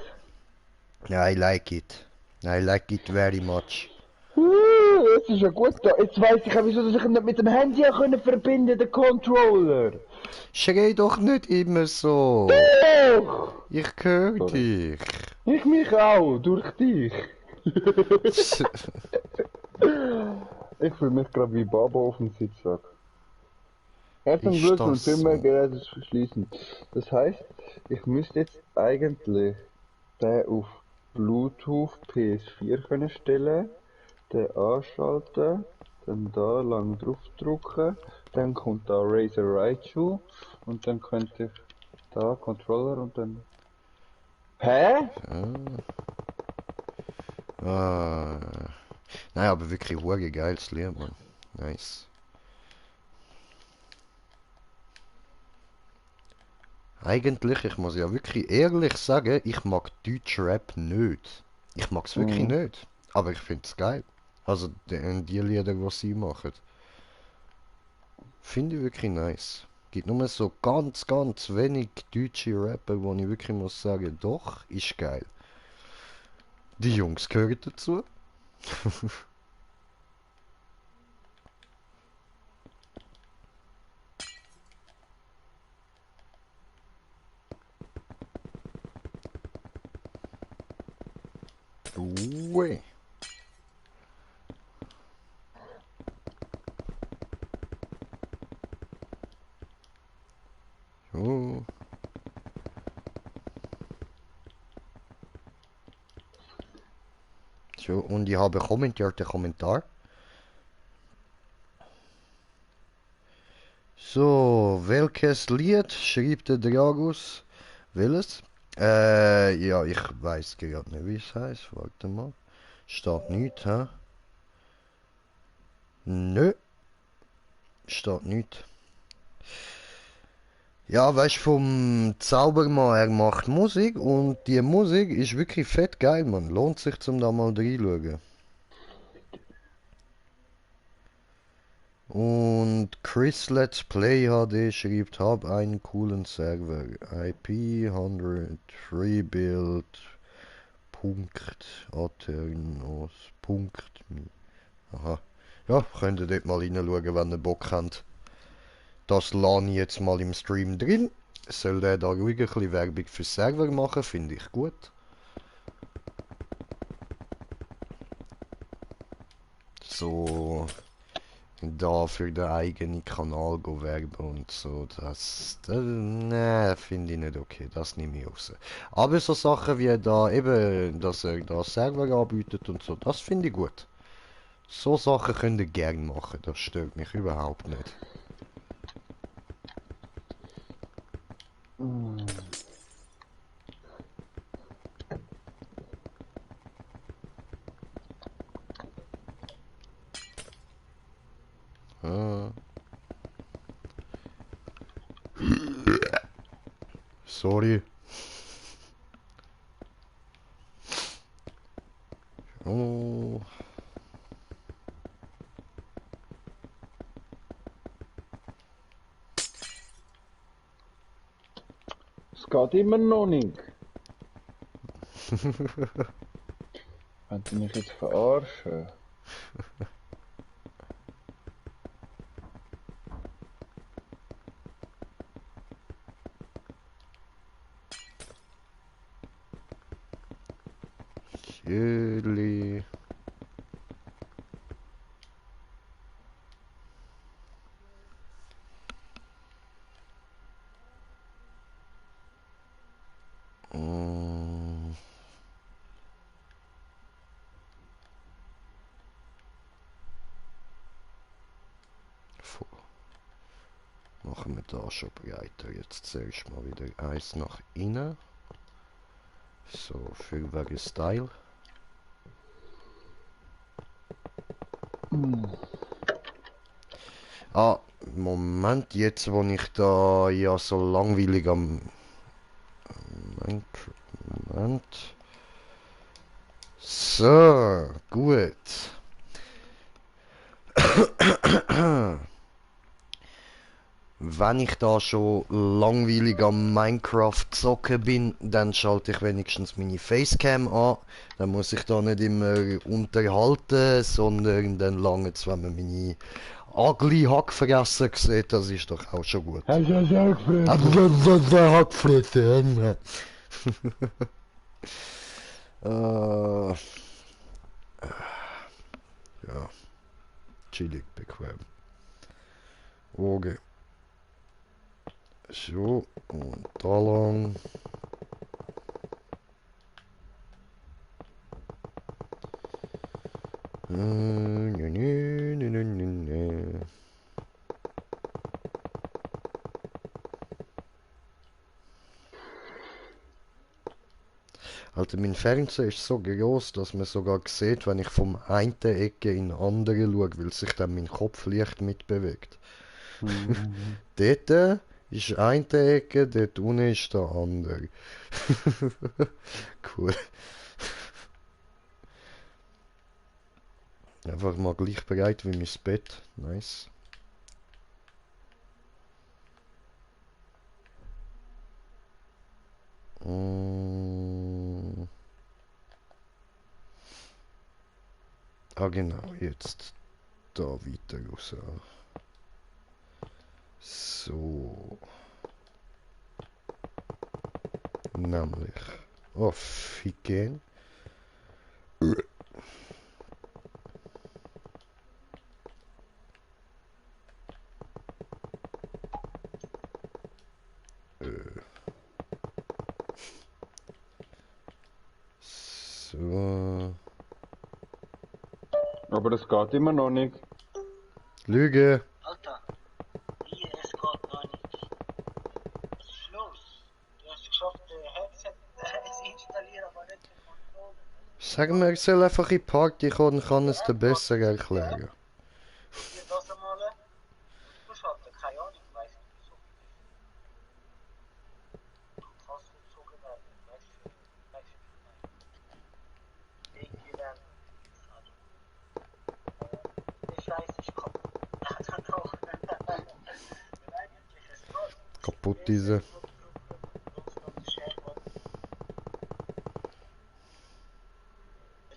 Ja, I like it. I like it very much. Jetzt ist ja gut da. Jetzt weiss ich auch, wieso dass ich ihn nicht mit dem Handy können verbinden, den Controller. Schrei doch nicht immer so. Doch! Ich höre Sorry. dich. Ich mich auch, durch dich. Ich fühle mich gerade wie Baba auf dem Sitzsack. Herzlichen Ist Glückwunsch, das Firma so? gerade schließen. Das heißt, ich müsste jetzt eigentlich den auf Bluetooth PS4 können stellen, den anschalten, dann da lang draufdrücken, dann kommt da Razer Raichu und dann könnte ich da Controller und dann... Hä? Ah. Nein, aber wirklich hure geiles Lied, man. Nice. Eigentlich, ich muss ja wirklich ehrlich sagen, ich mag Deutschrap nicht. Ich mag's wirklich nicht. Aber ich find's geil. Also die Lieder, die sie machen. Finde ich wirklich nice. Gibt nur so ganz, ganz wenig deutsche Rapper, wo ich wirklich muss sagen, doch, ist geil. Die Jungs gehören dazu. Ui. So. So, und ich habe kommentiert den Kommentar. So, welches Lied schrieb der Dragus? Welches? Ja, ich weiß gerade nicht, wie es heißt. Warte mal. Steht nicht, hä? Nö, steht nicht. Ja, weißt du, vom Zaubermann, er macht Musik und die Musik ist wirklich fett geil, man. Lohnt sich zum da mal reinschauen. Und Chris Let's Play HD schreibt, hab einen coolen Server. IP 100 Rebuild. Punkt Aternos. Punkt. Aha. Ja, könnt ihr dort mal reinschauen, wenn ihr Bock habt. Das lasse ich jetzt mal im Stream drin. Soll der da ruhig ein bisschen Werbung für Server machen, finde ich gut. So, da für den eigenen Kanal go werben und so, ne, finde ich nicht okay, das nehme ich raus. Aber so Sachen wie da eben, dass er da Server anbietet und so, das finde ich gut. So Sachen könnt ihr gern machen, das stört mich überhaupt nicht. Ah. Sorry. Oh. Es geht immer noch nicht. Wollt ihr mich jetzt verarschen? Juli. Mm. Machen wir da schon breiter. Jetzt zuerst mal wieder eins nach innen. So, für Style. Ah, Moment, jetzt wo ich da ja so langweilig am... Moment. So, gut. Wenn ich da schon langweilig am Minecraft zocken bin, dann schalte ich wenigstens meine Facecam an. Dann muss ich da nicht immer unterhalten, sondern dann lange es, wenn man meine ugly Hackfressen sieht, das ist doch auch schon gut. Hast du das Hackfressen? Hackfressen. Ja, chillig, bequem. Okay. So, und da lang. Alter, mein Fernseher ist so groß, dass man sogar sieht, wenn ich vom einen Ecke in die andere schaue, weil sich dann mein Kopf leicht mitbewegt. Dort ist eine Ecke, dort unten ist der andere. Cool. Einfach mal gleich breit wie mein Bett. Nice. Ah genau, jetzt da weiter raus. So. Nämlich. Oh, ficken. So. Aber das geht immer noch nicht. Lüge. Alter, wie es geht noch nicht. Was ist los? Du hast geschafft, Headset zu installieren, aber nicht den Controller. Sag mir, ich soll einfach in die Party kommen, kann es dir besser erklären. Probier das einmal. Du schalten, keine Ahnung, weißt du, wieso. Du kannst gezogen werden, weißt du, irgendwie dann. Der Scheiß ist kaputt. Doch. Eigentlich ist es Kaputt diese.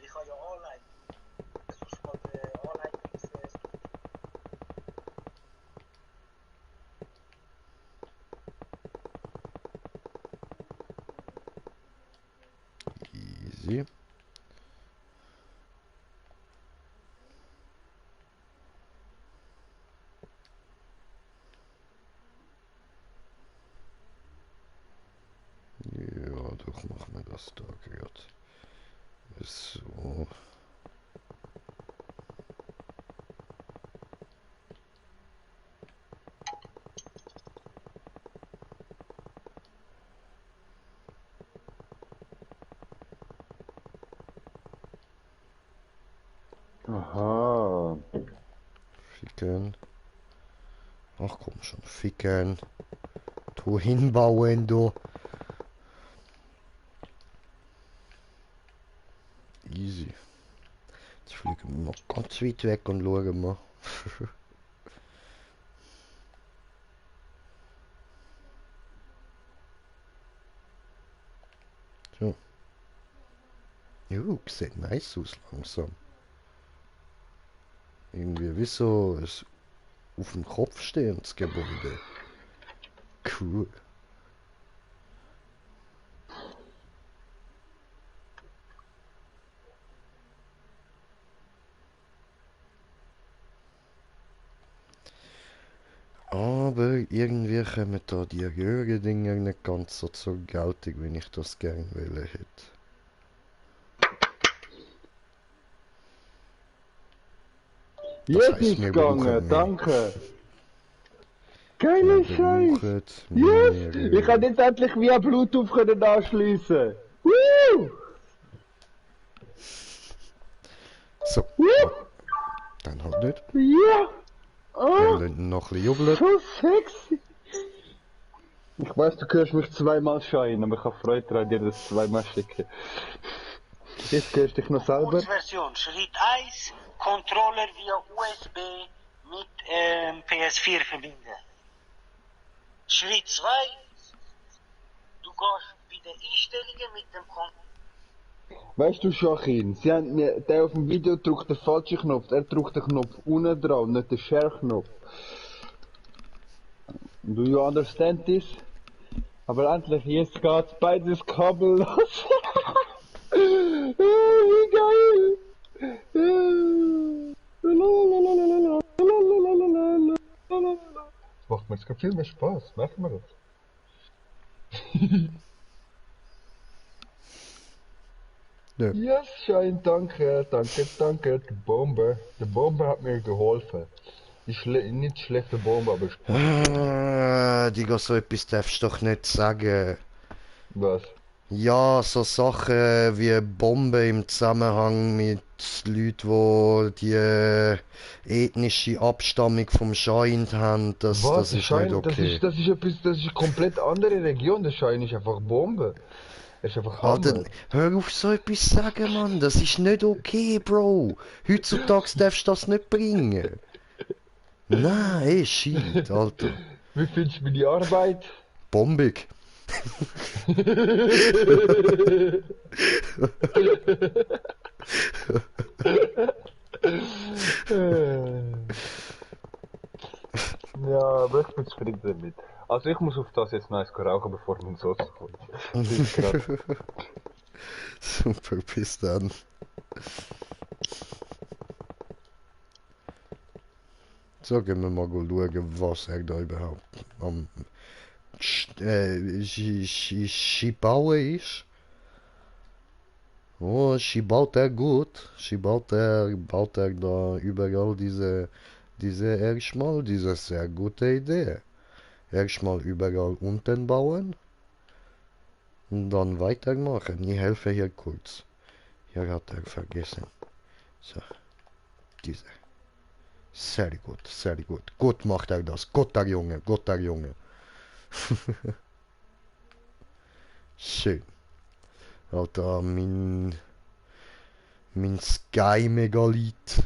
Ich habe ja online. Sonst mal den Anleitungsstufe. Easy. Ja, doch machen wir das da gerade. So. Aha. Ficken. Ach komm schon, ficken. Tu hinbauen, du. Easy. Jetzt fliegen wir noch ganz weit weg und schauen mal. So. Jo, sieht nice aus langsam. Irgendwie wie so ein auf dem Kopf stehendes Gebäude. Cool. Aber irgendwie kommen da die Röhre-Dinger nicht ganz so zur Geltung, wie ich das gern wollen hätte. Das Jetzt heisst, ist wir gegangen, brauchen mehr. danke. Geiler Wir Scheiß. brauchen Yes! mehr Ich kann jetzt endlich via Bluetooth können anschliessen. Woo! So, Woo! dann halt nicht. Ja! Wir Oh, lassen noch ein bisschen jubeln. so sexy. Ich weiß, du hörst mich zweimal schreien, aber ich habe Freude daran, dir das zweimal schicken. Jetzt hörst du dich noch selber. Kurzversion. Schritt 1, Controller via USB mit PS4 verbinden. Schritt 2, du gehst bei den Einstellungen mit dem Controller. Weißt du, Joachim, der auf dem Video drückt den falschen Knopf. Er drückt den Knopf unten dran, nicht den Share-Knopf. Do you understand this? Aber endlich, jetzt geht's beides kabellos. Wie geil! Das macht mir jetzt viel mehr Spaß, merken wir das? Ja. Yes, Schein, danke, danke, danke. Die Bombe hat mir geholfen. Nicht schlechte Bombe, aber Digga, so etwas darfst du doch nicht sagen. was? Ja, so Sachen wie Bomben im Zusammenhang mit Leuten, die die ethnische Abstammung vom Schein haben, das Was? ist Schein, nicht okay. das ist eine komplett andere Region. Der Schein ist einfach Bombe. Er ist einfach Ah, dann, Hammer. hör auf so etwas sagen, Mann. Das ist nicht okay, Bro. Heutzutage darfst du das nicht bringen. Nein, shit, Alter. Wie findest du meine Arbeit? Bombig. zufrieden damit. Also ich muss auf das jetzt noch eins rauchen, bevor mein Sauce kommt. Das ist gerade... Super, bis dann. So, gehen wir mal schauen, was er da überhaupt am Bauen ist. Oh, sie baut er gut. Baut er da überall diese sehr gute Idee. Erstmal überall unten bauen und dann weitermachen. Ich helfe hier kurz. Hier hat er vergessen. So, diese. Sehr gut, sehr gut. Gut macht er das. Guter Junge, guter Junge. Schön. Alter, mein Sky-Megalith.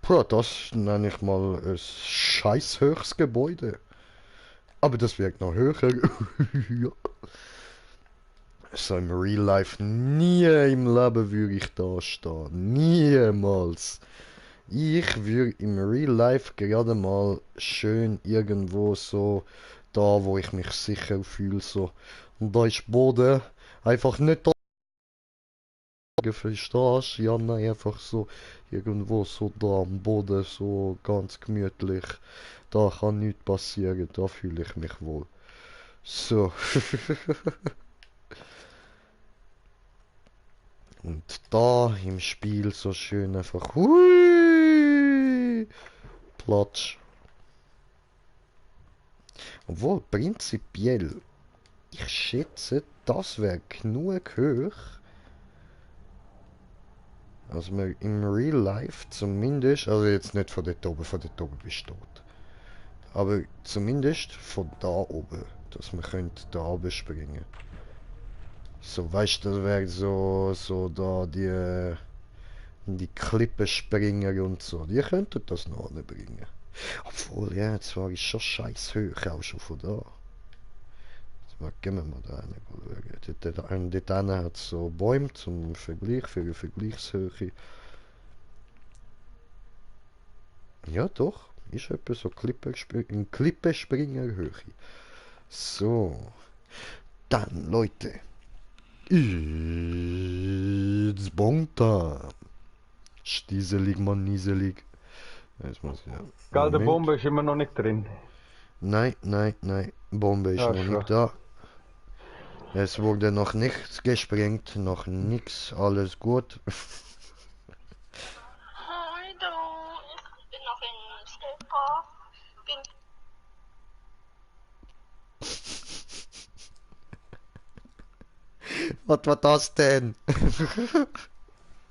Puh, das nenne ich mal ein scheiß höchstes Gebäude. Aber das wird noch höher. Ja. So im Real Life nie im Leben würde ich da stehen. Niemals. Ich würde im Real Life gerade mal schön irgendwo so da, wo ich mich sicher fühle, so. Und da ist Boden einfach nicht da. Verstehst du? Ja, nein, einfach so irgendwo so da am Boden, so ganz gemütlich. Da kann nichts passieren, da fühle ich mich wohl. So. Und da im Spiel so schön einfach hui, Platsch. Obwohl, prinzipiell, ich schätze, das wäre genug hoch. Also man im Real Life zumindest, also jetzt nicht von dort oben bist du tot. Aber zumindest von da oben, dass man könnte da oben springen. So, weißt du, das wäre so da die Klippenspringer und so, die könnten das noch bringen. Obwohl, ja, jetzt war ich schon scheiß hoch, auch schon von da. Jetzt gehen wir mal da schauen. Dort hat es so Bäume zum Vergleich, für eine Vergleichshöhe. Ja, doch, ist etwa so Klippenspringer-Höhe. So, dann, Leute. It's Bongtime. Stieselig, man nieselig. Jetzt muss ich ja. Kalde Moment. Bombe ist immer noch nicht drin. Nein. Bombe ist Ja, noch schon. nicht da. Es wurde noch nichts gesprengt, noch nichts, alles gut. Hi du, ich bin noch in Stuttgart. Bin Was war das denn?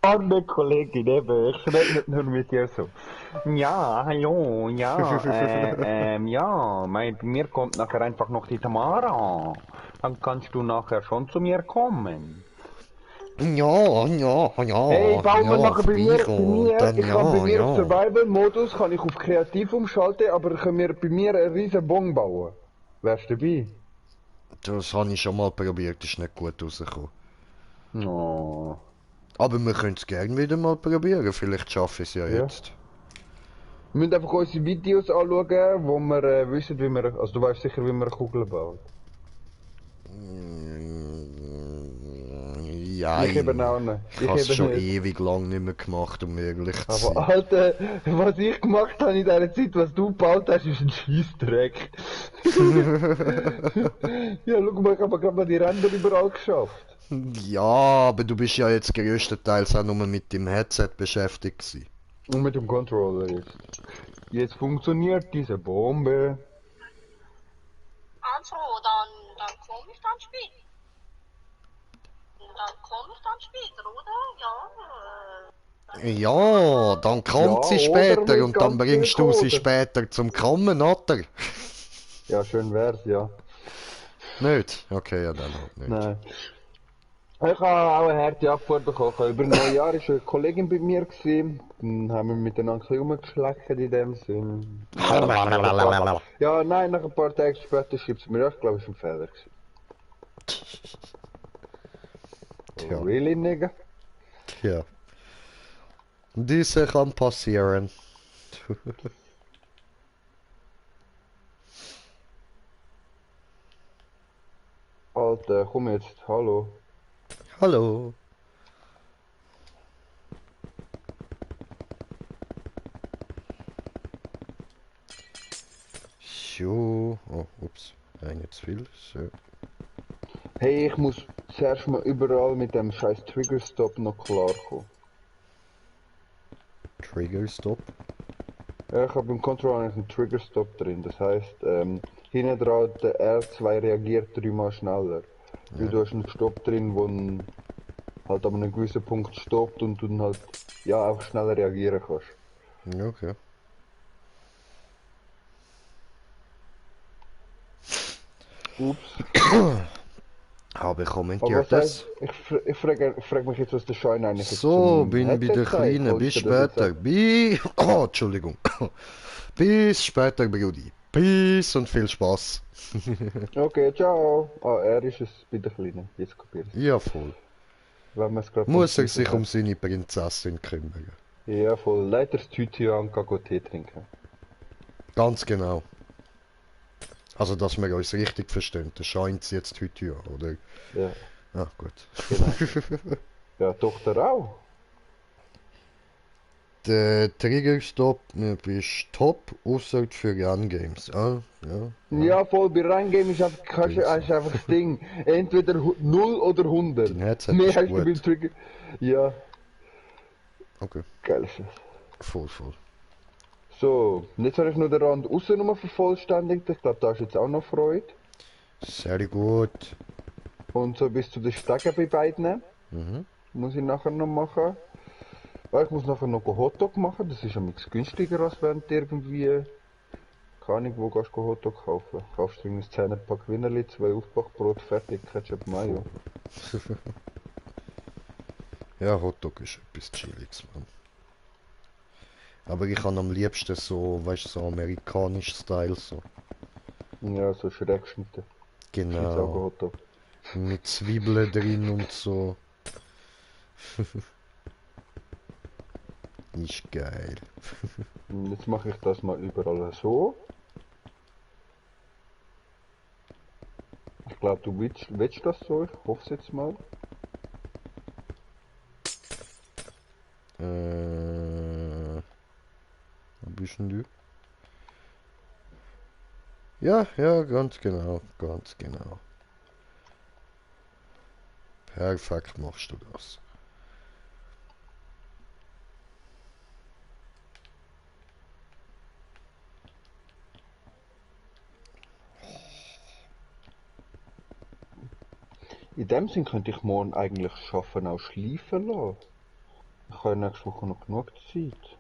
Arme Kollegin, eben, ich rede nicht nur mit dir so. Ja, hallo, ja, ja, bei mir kommt nachher einfach noch die Tamara. Dann kannst du nachher schon zu mir kommen. Ja. Hey, bauen wir nachher bei mir, dann ich kann bei mir auf ja. Survival-Modus, kann ich auf Kreativ umschalten, aber können wir bei mir einen riesen Bon bauen. Wärst du dabei? Das habe ich schon mal probiert, ist nicht gut rausgekommen. Oh. Aber wir können es gerne wieder mal probieren, vielleicht schaffe ich es ja Ja. jetzt. Wir müssen einfach unsere Videos anschauen, wo wir wissen, wie wir, also du weißt sicher, wie man eine Kugel baut. Ja, Ich eben auch nicht. Ich habe es eben schon nicht. ewig lang nicht mehr gemacht, um ehrlich zu Aber sein. Alter, was ich gemacht habe in dieser Zeit, was du gebaut hast, ist ein Scheissdreck. Ja, schau mal, ich habe gerade mal die Ränder überall geschafft. Ja, aber du bist ja jetzt größtenteils auch nur mit dem Headset beschäftigt gewesen. Und mit dem Controller jetzt. Jetzt funktioniert diese Bombe. also, dann komme ich dann später. Dann komme ich dann später, oder? Ja, Ja, dann kommt Ja, sie oder später mit und dann ganz bringst viel du sie Code. später zum Kommen, oder? Ja, schön wär's, ja. Nicht? Okay, ja dann halt nicht. Nein. Ich habe auch eine harte Abfuhr bekommen. Über Neujahr war eine Kollegin bei mir. Dann haben wir miteinander ein bisschen rumgeschleckt in dem Sinn. Ja, nein, nach ein paar Tagen später schreibt sie mir, ja, ich glaube, es war ein Fehler gewesen. Tja. Really, nigga? Tja. Diese kann passieren. Alter, komm jetzt, hallo. Hallo. So. Oh, ups. Nein, jetzt viel. So. Hey, ich muss zuerst mal überall mit dem scheiß Trigger Stop noch klarkommen. Trigger Stop. Ja, ich habe im Controller eigentlich einen Trigger Stop drin. Das heißt, hinten dran der R2 reagiert 3-mal schneller. Weil du hast einen Stopp drin, wo halt an einem gewissen Punkt stoppt und du dann halt ja auch schneller reagieren kannst. Okay. Ups. Habe Aber kommentiert was das. heißt, ich frag mich jetzt, was der Schein eigentlich jetzt So, zum bin bei Headset der zeigt. Kleinen. Bis Wolltest du das jetzt später. Oh, Entschuldigung. Bis später, Brudi. Peace und viel Spaß. sagen? Okay, ciao. Ah, er ist es bei der Kleinen. Jetzt kapiert es. Ja, voll. Wenn man es gerade Muss er vom sich Titel um hat. seine Prinzessin kümmern. Ja, voll. Leider das Tütchen an, kann Tee trinken. Ganz genau. Also, dass wir uns richtig verstehen. Der scheint es jetzt heute an, oder? Ja, Ah, gut. genau. Ja, Tochter auch. Der Triggerstop bist top, außer für Run Games. Ah, ja. Ja, voll. Bei Reingame ist einfach, Grüße. ist einfach das Ding. Entweder 0 oder 100. Dein Headset Mehr ist hast du gut. beim Trigger. Ja, Okay, geil ist das. voll, voll. So, und jetzt habe ich noch den Rand außen nochmal vervollständigt. Ich glaube, da ist jetzt auch noch Freude. Sehr gut. Und so bis zu den Stegen bei beiden. Mhm. Muss ich nachher noch machen. Weil ich muss nachher noch einen Hotdog machen. Das ist ja nichts günstiger, als wenn du irgendwie... Keine Ahnung, wo gehst du Hotdog kaufen? Kaufst du irgendwie 10 Pack Wienerli, 2 Aufbackbrot, fertig, Ketchup, Mayo. Ja, Hotdog ist etwas Chilliges, Mann. Aber ich kann am liebsten so, weißt du, so amerikanisch Style, so. Ja, so schräg geschnitten. Genau. Hotdog. Mit Zwiebeln drin und so. Ist geil. Und jetzt mache ich das mal überall so. Ich glaube, du willst das so, ich hoffe es jetzt mal. Wo bist denn du? Ja, ja, ganz genau, ganz genau. Perfekt machst du das. In dem Sinn könnte ich morgen eigentlich schaffen, auch schleifen lassen. Ich habe ja nächste Woche noch genug Zeit.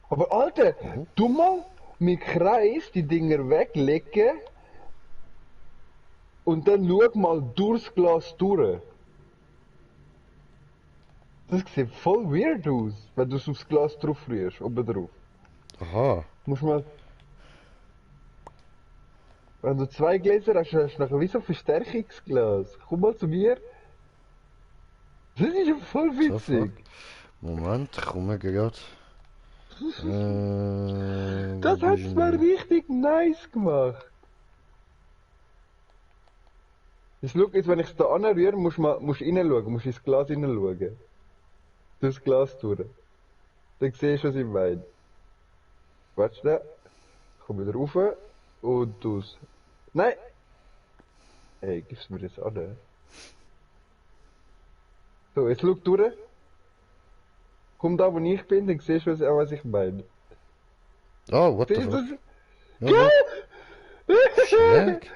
Aber Alter, du mal mit Kreis die Dinger weglegen und dann schau mal durchs Glas durch. Das sieht voll weird aus, wenn du es aufs Glas drauf rührst, oben drauf. Aha. Musst mal... Wenn du 2 Gläser hast, hast du nachher wie so ein Verstärkungsglas. Komm mal zu mir. Das ist ja voll witzig. Moment, ich komme gerade. Das hat's mal richtig nice gemacht. Jetzt schau, jetzt, wenn ich es da anrühre, musst du reinschauen, musst ins Glas hineinschauen. Durchs Glas durch. Dann siehst du, was ich meine. Warte da. Ich komm wieder rauf und aus. Nein! Hey, gib's mir das an. So, jetzt schau durch. Komm da, wo ich bin, dann siehst du, was ich meine. Oh, what the Siehst fuck? du? Ja, schräg.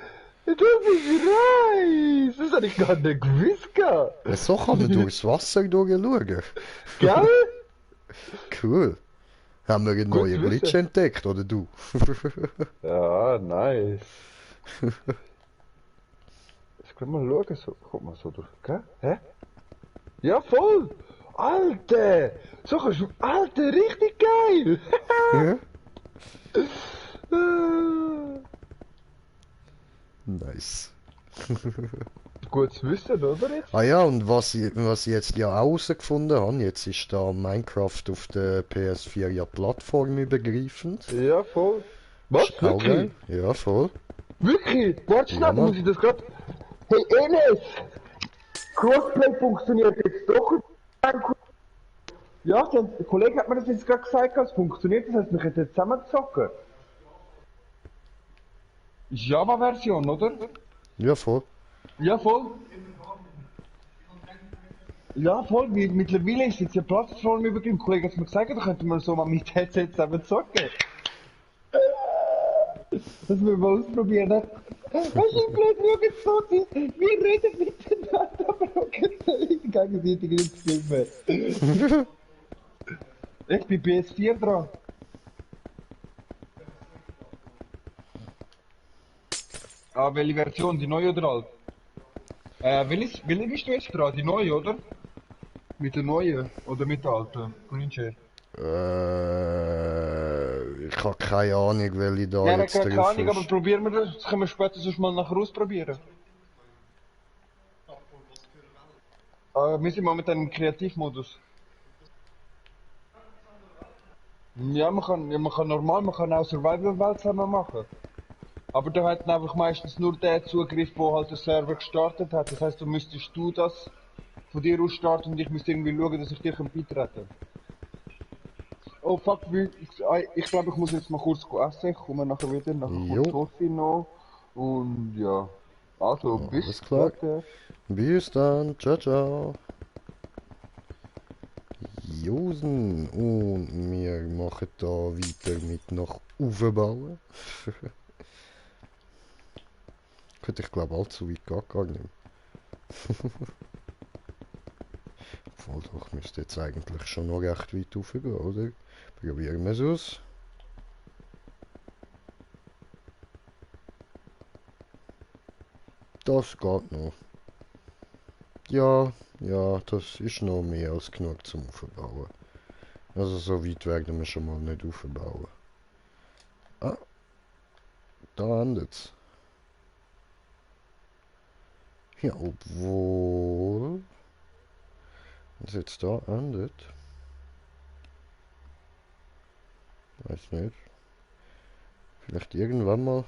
Das ist nice! Das hätte ich gar nicht gewusst. Ja, so kann man durchs Wasser durchschauen. Gell? Cool. Haben wir einen Gut neuen zu wissen. Glitch entdeckt, oder du? Ja, nice. Jetzt können wir schauen, so, guck mal so durch, gell? Hä? Ja, voll! Alter! So kannst du, Alter, richtig geil! Ja? Nice. gut zu wissen, oder jetzt? Ah ja, und was ich jetzt ja auch herausgefunden habe, jetzt ist da Minecraft auf der PS4 ja plattformübergreifend. Ja, voll. Was? Ist auch geil. Wirklich? Ja, voll. Wirklich? Warte Ja, schnell, dann Mann. muss ich das gerade... Hey, Enes! Crossplay funktioniert jetzt doch. Ja, der Kollege hat mir das jetzt gerade gesagt, es funktioniert, das heißt, wir können jetzt zusammen zocken. Ist Java-Version, oder? Ja, voll. Ja, voll. Ja, voll. Mittlerweile ist jetzt ja Plattform übergeben. Kollege hat mir gesagt, da könnten wir so mal mit Headset zusammen zocken. Das müssen wir mal ausprobieren. Ne? Was ist blöd, schau jetzt so, wir reden miteinander, aber auch gegenseitig nicht Stimme. Ich bin PS4 dran. Ah, welche Version? Die neue oder alt? Welche bist du jetzt dran? Die neue, oder? Mit der neuen oder mit der alten? Greenshare. Ich habe keine Ahnung, welche da Ja, jetzt keine drauf Ahnung, aber ist. probieren wir das. Das können wir später sonst mal nachher ausprobieren. Wir sind momentan im Kreativmodus. Ja, man kann normal, man kann auch Survival-Welt zusammen machen. Aber da hat einfach meistens nur der Zugriff, wo halt der Server gestartet hat. Das heißt, du müsstest du das von dir aus starten und ich müsste irgendwie schauen, dass ich dir beitreten kann. Oh fuck, ich glaube, ich muss jetzt mal kurz essen. Ich komme nachher wieder, nachher Jo, kommt Sophie noch. Und ja, also bis alles klar. später. Bis dann. Ciao, ciao. Josen. Und wir machen da weiter mit nach aufbauen. Gut, ich glaube, allzu weit geht gar nicht. Obwohl, doch, müsste jetzt eigentlich schon noch recht weit raufgehen, oder? Probieren wir es aus. Das geht noch. Ja, ja, das ist noch mehr als genug zum Aufbauen. Also so weit werden wir schon mal nicht aufbauen. Ah, da endet's. Ja, obwohl... Wenn es jetzt da endet... Weiß nicht. Vielleicht irgendwann mal...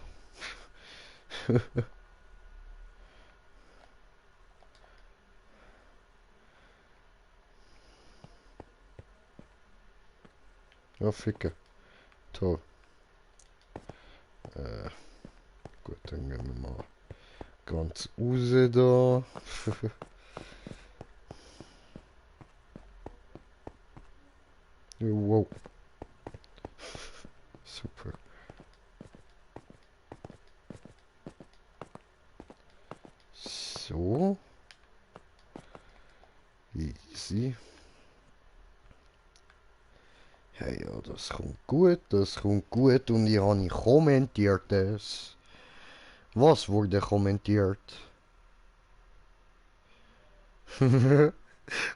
Ja, ficken. Toll. Gut, dann gehen wir mal ganz raus da. Wow. Super. So. Easy. Ja, ja, das kommt gut, das kommt gut. Und ich habe kommentiert das. Was wurde kommentiert?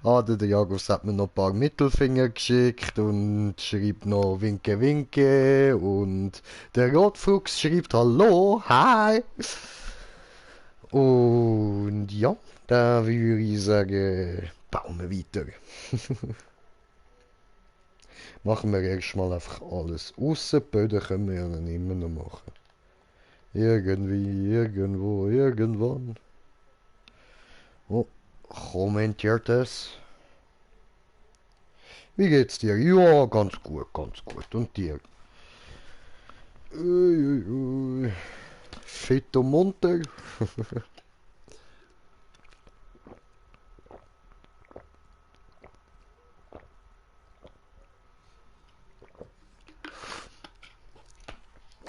Ah, der Jagos hat mir noch ein paar Mittelfinger geschickt und schreibt noch Winke Winke und der Rotfuchs schreibt Hallo, hi. Und ja, da würde ich sagen, bauen wir weiter. Machen wir erstmal einfach alles. Aussen Böden können wir ja dann immer noch machen. Irgendwie, irgendwo, irgendwann. Oh, kommentiert es. Wie geht's dir? Ja, ganz gut, ganz gut. Und dir? Ui, ui, ui. Fit und munter.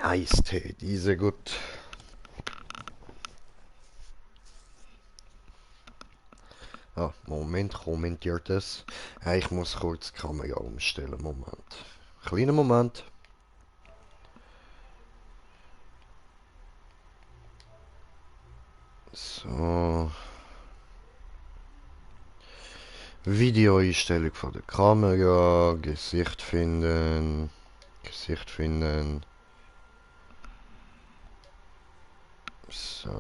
Eistee, diese gut. Ah, Moment, kommentiert es. Ich muss kurz die Kamera umstellen. Moment. Kleiner Moment. So. Videoeinstellung von der Kamera. Gesicht finden. Gesicht finden. So.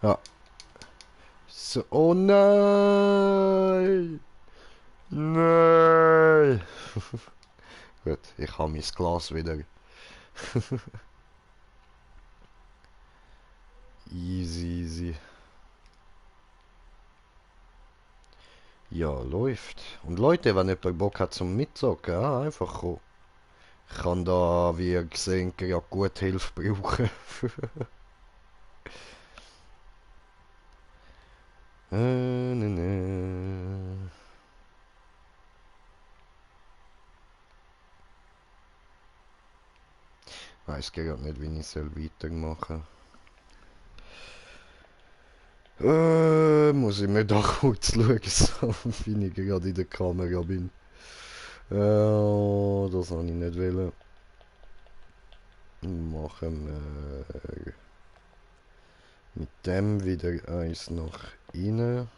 Ja. So, oh nein! Nein! Gut, ich habe mein Glas wieder. Easy, easy. Ja, läuft. Und Leute, wenn jemand Bock hat zum Mitzocken, ja, einfach kommen. Ich kann da, wie ihr gesehen, ja gut Hilfe brauchen. Ne. Weiß gerade nicht, wie ich soll weitermachen soll. Muss ich mir da kurz schauen, so, wie ich gerade in der Kamera bin. Das habe ich nicht wollen. Machen wir mit dem wieder eins nach innen.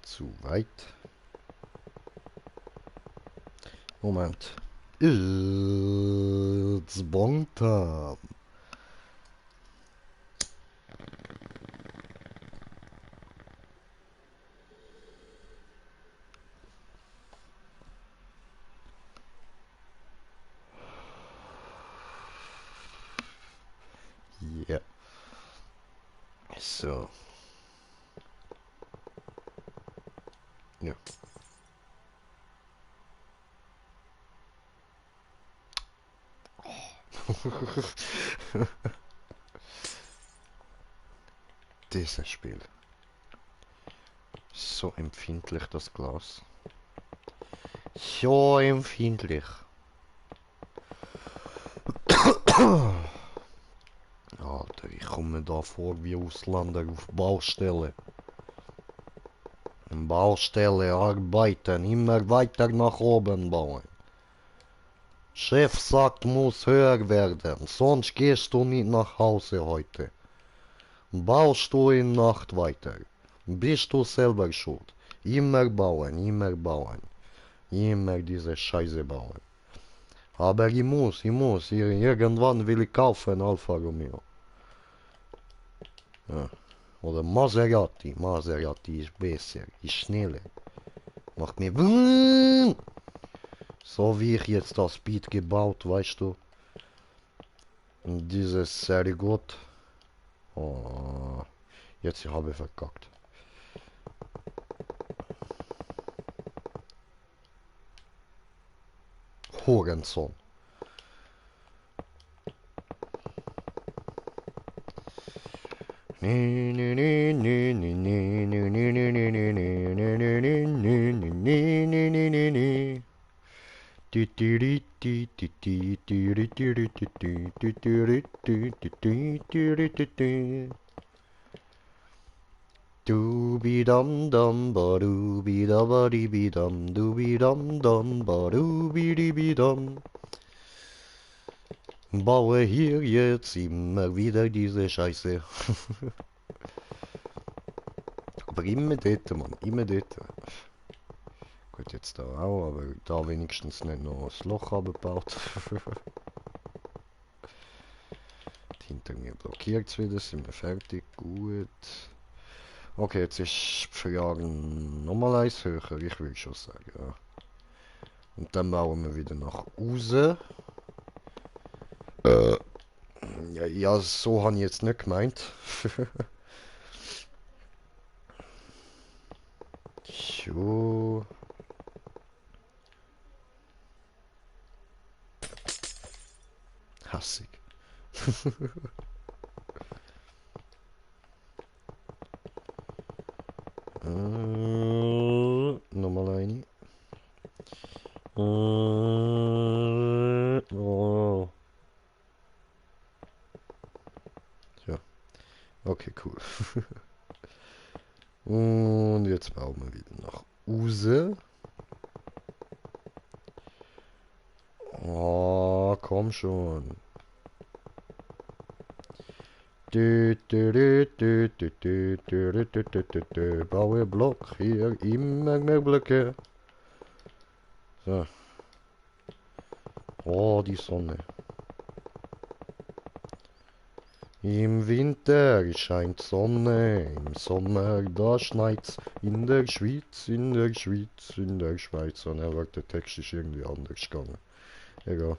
Zu weit. Moment. It's bong time. Ja. So. Ja. Dieses Spiel. So empfindlich, das Glas. So empfindlich. Alter, ich komme da vor wie Ausländer auf Baustelle. Baustelle arbeiten, immer weiter nach oben bauen. Chef sagt, muss höher werden, sonst gehst du nicht nach Hause heute. Baust du in Nacht weiter, bist du selber schuld. Immer bauen, immer bauen. Immer diese Scheiße bauen. Aber ich muss, irgendwann will ich kaufen Alfa Romeo. Ja. Oder Maserati, Maserati ist besser, ist schneller. Macht mir so wie ich jetzt das Beat gebaut, weißt du. Und dieses sehr gut. Oh, jetzt habe ich verkackt. Hurensohn. Dooby dum dum ba dooby da ba dee dum dooby dum dum ba dooby dee dum. Baue hier jetzt immer wieder diese Scheiße. Aber immer dort, Mann, immer dort. Gut, jetzt da auch, aber da wenigstens nicht noch das Loch abgebaut. Hinter mir blockiert es wieder, sind wir fertig, gut. Okay, jetzt ist die Frage nochmal eins höher, ich würde schon sagen, ja. Und dann bauen wir wieder nach außen. Ja, so habe ich jetzt nicht gemeint. So. Hassig. Nochmal eine. Oh. Ja. Okay, cool. Und jetzt bauen wir wieder nach Use. Oh, komm schon. Baue Block, hier immer mehr Blöcke. So. Oh, die Sonne. Im Winter scheint Sonne, im Sommer da schneit's. In der Schweiz, in der Schweiz, in der Schweiz. Und er sagt, der Text ist irgendwie anders gegangen. Egal.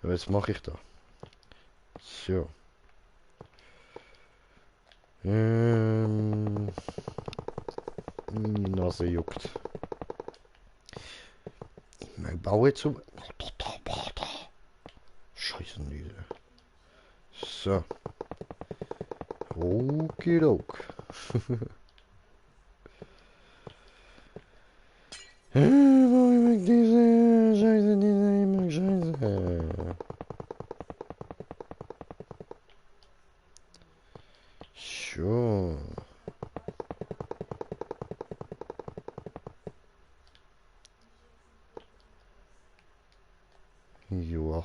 Was mache ich da? So. Meine Nase juckt. Ich baue zu. Scheiße, diese. So. Okidok. Warum ich diese Scheiße. So. Ja.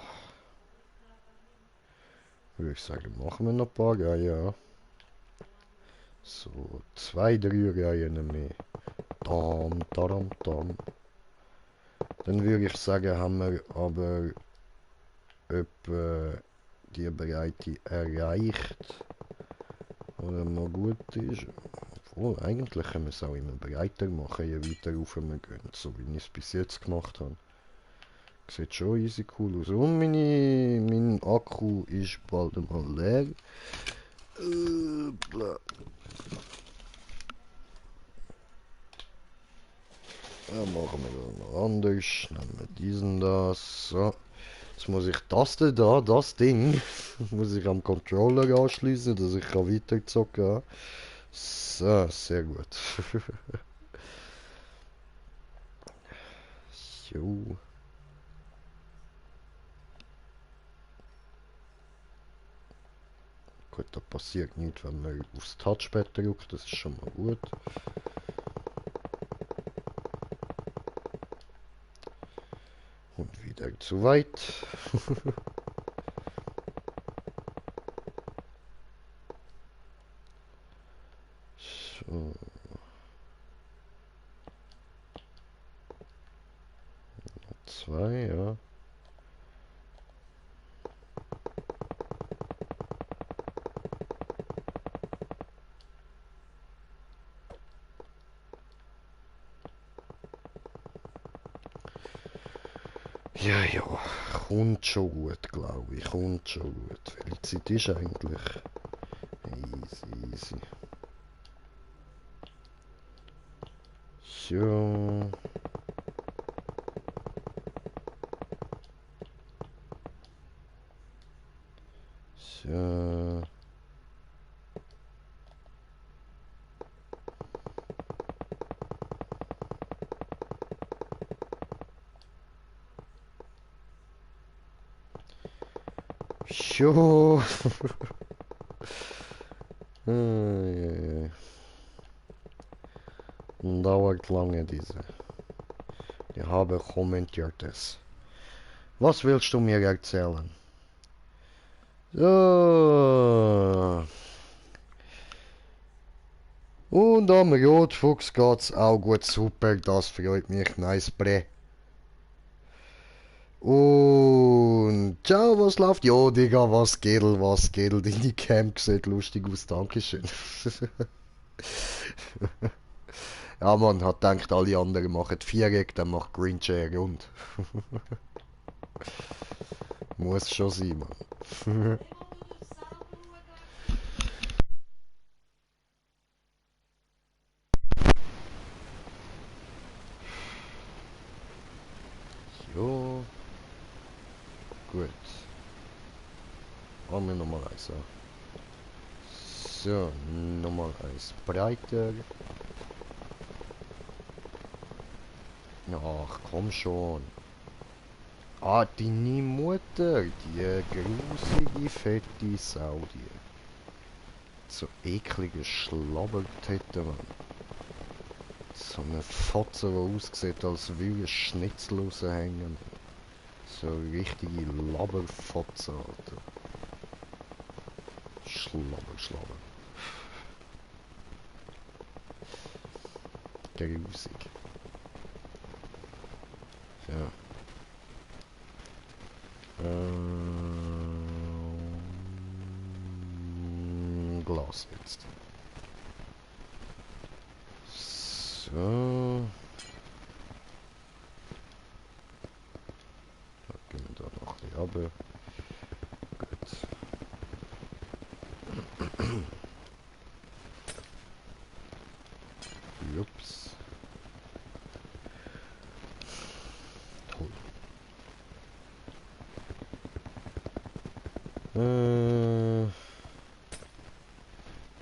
Würde ich sagen, machen wir noch ein paar Reihen. So, 2, 3 Reihen mehr. Tam, taram, tam. Dann würde ich sagen, haben wir aber etwa die Breite erreicht. Oder mal gut ist. Obwohl, eigentlich können wir es auch immer breiter machen, je weiter rauf wir gehen. So wie ich es bis jetzt gemacht habe. Sieht schon easy cool aus. Und mein Akku ist bald mal leer. Ja, machen wir noch anders. Nehmen wir diesen das. So. Jetzt muss ich das Ding, muss ich am Controller anschließen, dass ich weiter zocken kann. So, sehr gut. Jo. Gut, da passiert nichts, wenn man aufs Touchpad drückt, das ist schon mal gut. Und wieder zu weit. So. Zwei, ja. Ja, ja, kommt schon gut, glaube ich, kommt schon gut. Welche Zeit ist eigentlich? Easy, easy. So. So. So. Dauert lange diese. Ich habe kommentiert es. Was willst du mir erzählen? So. Und am Rotfuchs geht's auch gut, super, das freut mich, nice bre. Und ciao, was läuft? Jo, Digga, was geht, deine Cam sieht lustig aus, dankeschön. Ja, man hat gedacht, alle anderen machen Viereck, dann macht Green Chair rund. Muss schon sein, Mann. Jo. Gut. Machen wir nochmal eins. So, nochmal eins breiter. Ach, komm schon. Ah, deine Mutter, die grusige, fette Sau, die. So eklige Schlabbertette, Mann. So eine Fotze, die aussieht, als würde ein Schnitzel raushängen. So eine richtige Labberfotze, Alter. Schlabber. Grusig. Ja. das jetzt. So. Dann gehen wir da noch ein bisschen runter. Gut. Ups. Toll.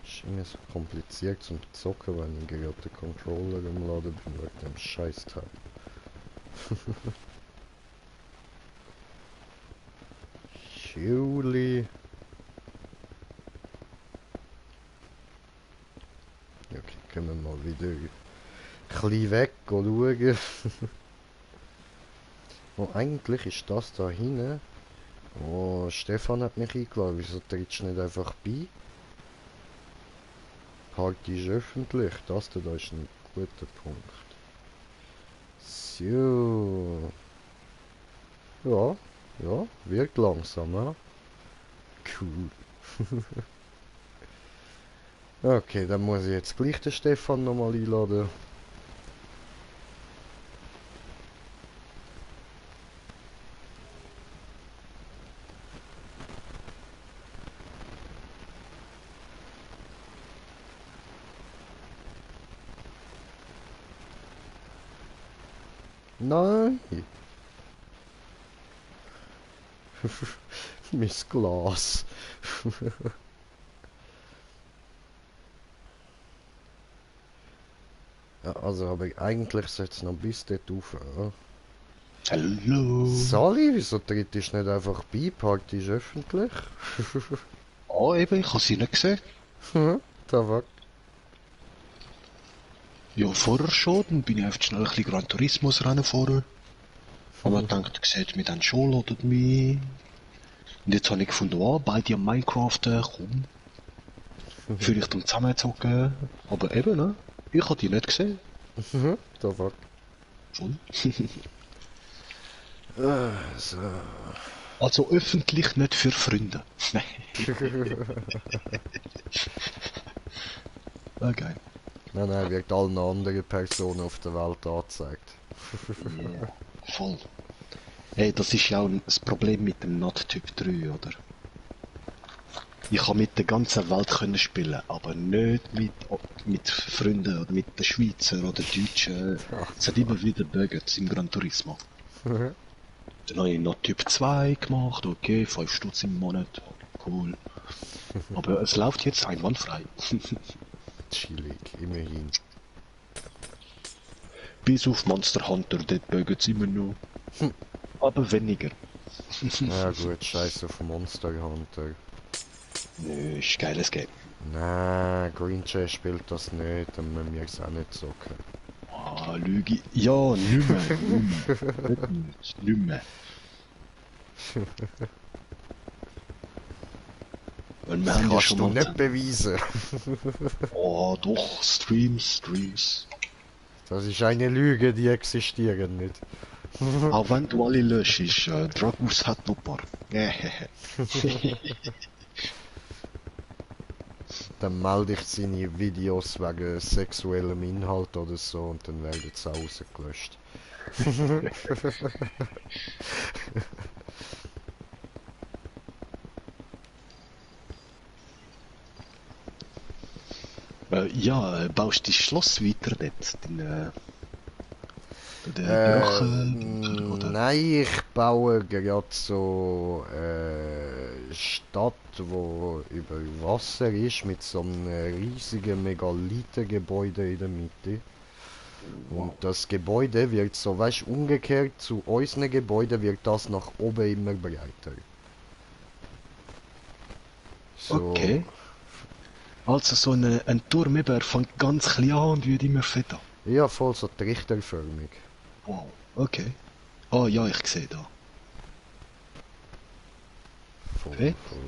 Ist immer so kompliziert zum Zocken, wenn ich gerade den Controller im Laden bin, wegen dem Scheißteil. Juli. Okay, können wir mal wieder ein bisschen weg schauen. Und eigentlich ist das da hinten. Oh, Stefan hat mich eingeladen. Wieso trittst du nicht einfach bei? Party ist öffentlich. Das da ist ein guter Punkt. So. Ja, ja, wird langsam, ja? Cool. Okay, dann muss ich jetzt gleich den Stefan nochmal einladen. Nein! Mein Glas. Ja, also, aber eigentlich sollte es noch bis dort rauf. Ja. Hallo. Sali, wieso trittst du nicht einfach bei? Party ist öffentlich. Oh, eben, ich habe sie nicht gesehen. Da war. Ja, vorher schon, dann bin ich einfach schnell ein bisschen Gran Turismos Rennen fahren. Aber ich dachte, sieht mich dann schon, ladet mich. Und jetzt habe ich gefunden, oh, beide am Minecraften, komm. Vielleicht um zusammenzocken. Aber eben, ne? Ich habe die nicht gesehen. Da war. Schon. So. Also öffentlich nicht für Freunde. Okay. Nein, wird allen anderen Personen auf der Welt angezeigt. Ja, voll. Hey, das ist ja auch das Problem mit dem NAT-Typ 3, oder? Ich kann mit der ganzen Welt können spielen, aber nicht mit Freunden oder mit den Schweizer oder Deutschen. Es hat immer wieder Bugs im Gran Turismo. Dann habe ich noch Typ 2 gemacht, okay, 5 Stutz im Monat, cool. Aber es läuft jetzt einwandfrei. Chillig, immerhin. Bis auf Monster Hunter, dort buggt es immer noch. Aber weniger. Ja gut, scheiß auf Monster Hunter. Nö, ist ein geiles Game. Nein, Green Jay spielt das nicht, dann müssen wir es auch nicht zocken. Ah, Lüge. Ja, nimmer. Nimmer. Weil wir haben ja Kannst schon du mal... nicht beweisen. Oh, doch, Streams. Das ist eine Lüge, die existieren nicht. Auch wenn du alle löschst, Dragus hat noch ein paar. Dann melde ich seine Videos wegen sexuellem Inhalt oder so und dann werden sie auch rausgelöscht. Ja, baust du das Schloss weiter dort? Den Drachen? Oder? Nein, ich baue gerade so Stadt, wo über Wasser ist, mit so einem riesigen Megalithengebäude in der Mitte. Und das Gebäude wird so, weißt du, umgekehrt zu unseren Gebäuden wird das nach oben immer breiter. So. Okay. Also so ein Turm eben, fängt ganz klein an und wird immer fetter. Ja, voll so trichterförmig. Wow, okay. Ah ja, ich sehe da. Voll, Okay. voll.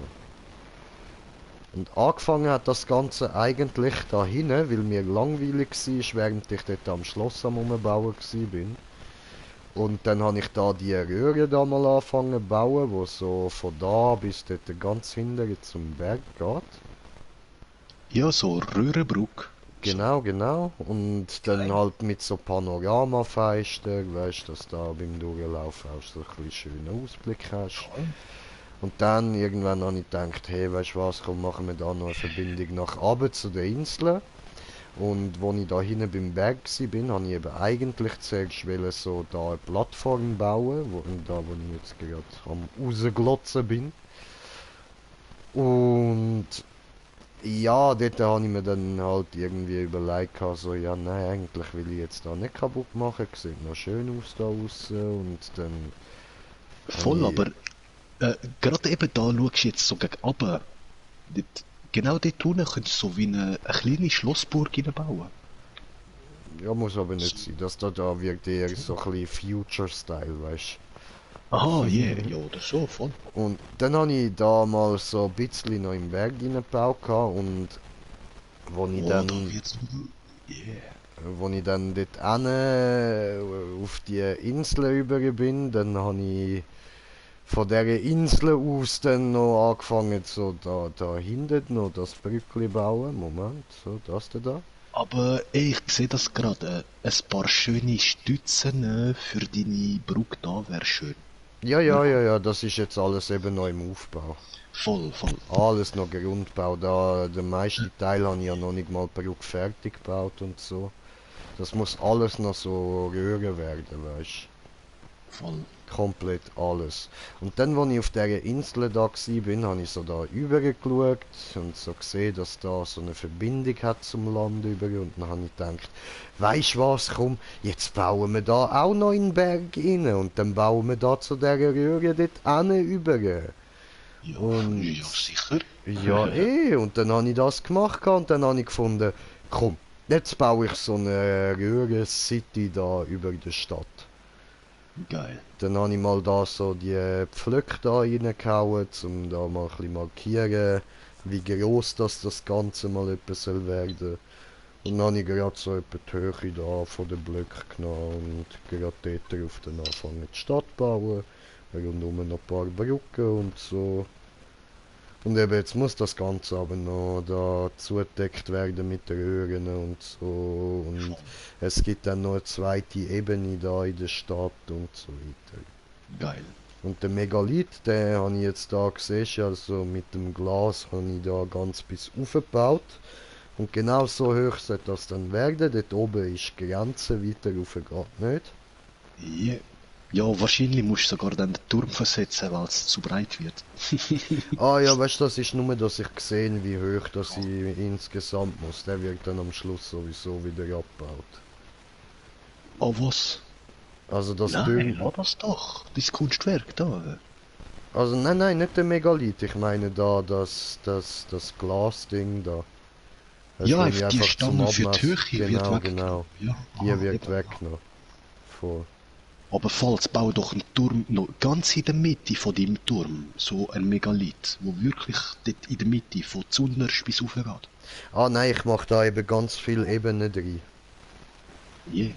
Und angefangen hat das Ganze eigentlich da hinten, weil mir langweilig war, während ich dort am Schloss am Umbauen bin. Und dann habe ich da die Röhre da mal angefangen zu bauen, wo so von da bis dort ganz hinten zum Berg geht. Ja, so Röhrenbrück. Genau. Und dann Geil. halt mit so Panoramafenster, weißt du, dass da beim Durchlaufen auch so ein bisschen schönen Ausblick hast. Und dann irgendwann habe ich gedacht, hey, weißt du was, komm, machen wir da noch eine Verbindung nach oben zu den Inseln. Und als ich da hinten beim Berg war, habe ich eben eigentlich zuerst so da eine Plattform bauen, wo ich jetzt gerade am rausglotzen bin. Und ja, dort habe ich mir dann halt irgendwie überlegt, so, ja, nein, eigentlich will ich jetzt da nicht kaputt machen, sieht noch schön aus da aussen. Und dann habe Voll, ich, aber gerade eben da schaust du jetzt so gegen runter. Dort, genau dort unten könntest du so wie eine kleine Schlossburg bauen. ja, muss aber nicht sein, dass da wirkt eher so ein bisschen Future-Style, weißt Aha, yeah, ja, oder so, voll. Und dann habe ich da mal so ein bisschen noch im Berg reingebaut und wo ich Oh, da dann, wird's. Yeah. wo ich dann dort hin, auf die Insel rüber bin, dann habe ich von dieser Insel aus dann noch angefangen, so da hinten noch das Brückli bauen. Moment, so, das da. Aber ey, ich sehe das gerade. Ein paar schöne Stützen für deine Brücke da wäre schön. Ja, das ist jetzt alles eben noch im Aufbau. Voll, voll. Alles noch Grundbau, da der meiste Teil habe ich ja noch nicht mal die Brücke fertig gebaut und so. Das muss alles noch so rühren werden, weißt Voll. komplett alles. Und dann, als ich auf dieser Insel da war, habe ich so da rübergeschaut und so gesehen, dass da so eine Verbindung hat zum Land über. Und dann habe ich gedacht, weisst was, komm, jetzt bauen wir da auch noch in den Berg rein und dann bauen wir da zu dieser Röhre dort hin über. Ja, Und ja, sicher. ja, und dann habe ich das gemacht und dann habe ich gefunden, komm, jetzt baue ich so eine Röhre-City da über der Stadt. Geil. Dann habe ich mal da so die Pflöcke da reingehauen, um da mal ein bisschen markieren, wie groß das Ganze mal etwa soll werden. Und dann habe ich gerade so etwa die Höhe da von den Blöcken genommen und gerade dort drauf dann angefangen die Stadt zu bauen. Rundum noch ein paar Brücken und so. Und eben jetzt muss das Ganze aber noch da zugedeckt werden mit Röhren und so. Und es gibt dann noch eine zweite Ebene da in der Stadt und so weiter. Geil. Und der Megalith, den habe ich jetzt da gesehen, also mit dem Glas habe ich da ganz bis aufgebaut. Und genau so hoch sollte das dann werden. Dort oben ist die Grenze, weiter rauf geht nicht. Yeah. Ja, wahrscheinlich musst du sogar dann den Turm versetzen, weil es zu breit wird. Ah ja, weißt du, das ist nur, dass ich sehe, wie hoch das ich insgesamt muss. Der wird dann am Schluss sowieso wieder abgebaut. Oh, was? Also das Nein, Turm... lass das doch. Das Kunstwerk da. Also nein, nicht der Megalith. Ich meine da das Glasding da. Weißt Ja, du, einfach die Stange für die Höhe wird Genau, weggenommen. genau. Ja, Die wird eben. weggenommen. Voll. Aber falls, bau doch einen Turm noch ganz in der Mitte von deinem Turm. So ein Megalith, wo wirklich dort in der Mitte von zunderst bis rauf geht. Ah nein, ich mache da eben ganz viel Ebenen drin. Yeah.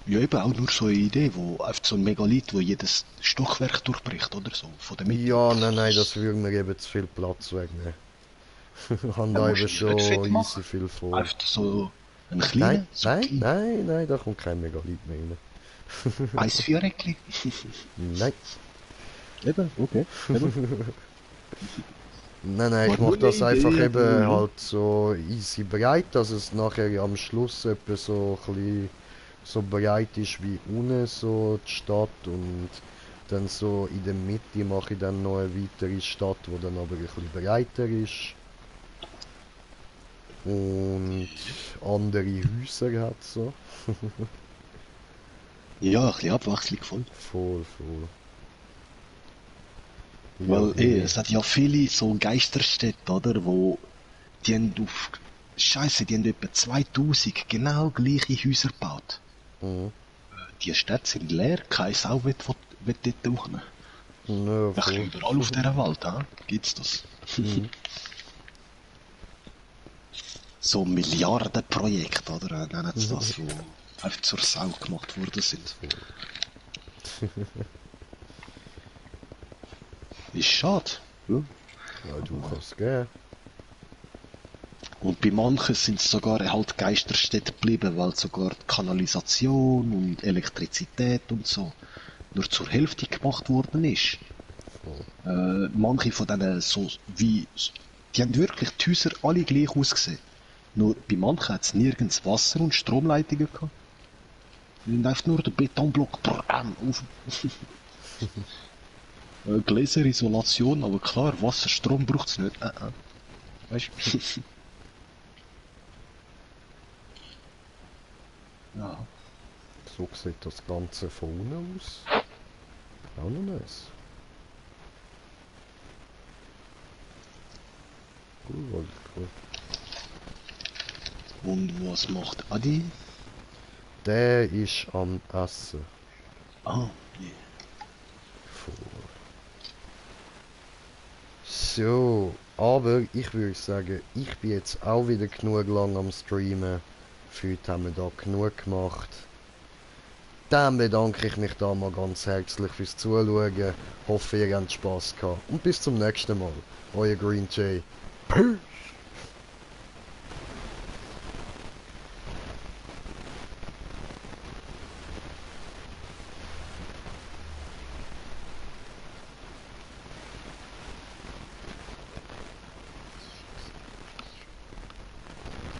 Ja, eben auch nur so eine Idee, wo einfach so ein Megalith, wo jedes Stockwerk durchbricht oder so, von der Mitte. Ja, nein, das würde mir eben zu viel Platz wegnehmen. Ich habe da musst eben du schon nicht fett easy machen. viel vor. Einfach so ein kleiner, Nein, da kommt kein Megalith mehr rein. Eisviereckli. Nein. Eben, okay. Nein, ich War mache nur das eine einfach Idee, eben ja. halt so easy breit, dass es nachher am Schluss etwa so ein bisschen so breit ist wie unten so die Stadt und dann so in der Mitte mache ich dann noch eine weitere Stadt, wo dann aber ein bisschen breiter ist und andere Häuser hat so. Ja, ein bisschen Abwechslung voll. Voll. Weil hey. es hat ja viele so Geisterstädte, oder, wo die haben auf Scheiße, die haben etwa 2000 genau gleiche Häuser gebaut. Mhm. Die Städte sind leer, keine Sau will dort hochnehmen. Ja, Ach, voll. überall auf dieser Welt, gibt's das. Mhm. So Milliardenprojekte, oder? Nennen sie das, wo einfach zur Sau gemacht worden sind. Ist schade. Ja. Ja, du kannst gehen. Und bei manchen sind es sogar halt Geisterstädte geblieben, weil sogar die Kanalisation und Elektrizität und so nur zur Hälfte gemacht worden ist. Manche von denen so wie, die haben wirklich die Häuser alle gleich ausgesehen. Nur bei manchen hat es nirgends Wasser und Stromleitungen gehabt. Und einfach nur der Betonblock auf. Gläserisolation, aber klar, Wasser, Strom braucht es nicht. Weißt du? Ja. So sieht das Ganze von unten aus. Auch noch nice. Cool. Und was macht Adi? Der ist am Essen. Ah, yeah. So, aber ich würde sagen, ich bin jetzt auch wieder genug lang am Streamen. Für heute haben wir da genug gemacht. Dann bedanke ich mich da mal ganz herzlich fürs Zuschauen. Hoffe, ihr habt Spass gehabt. Und bis zum nächsten Mal. Euer Green Jay. Peace!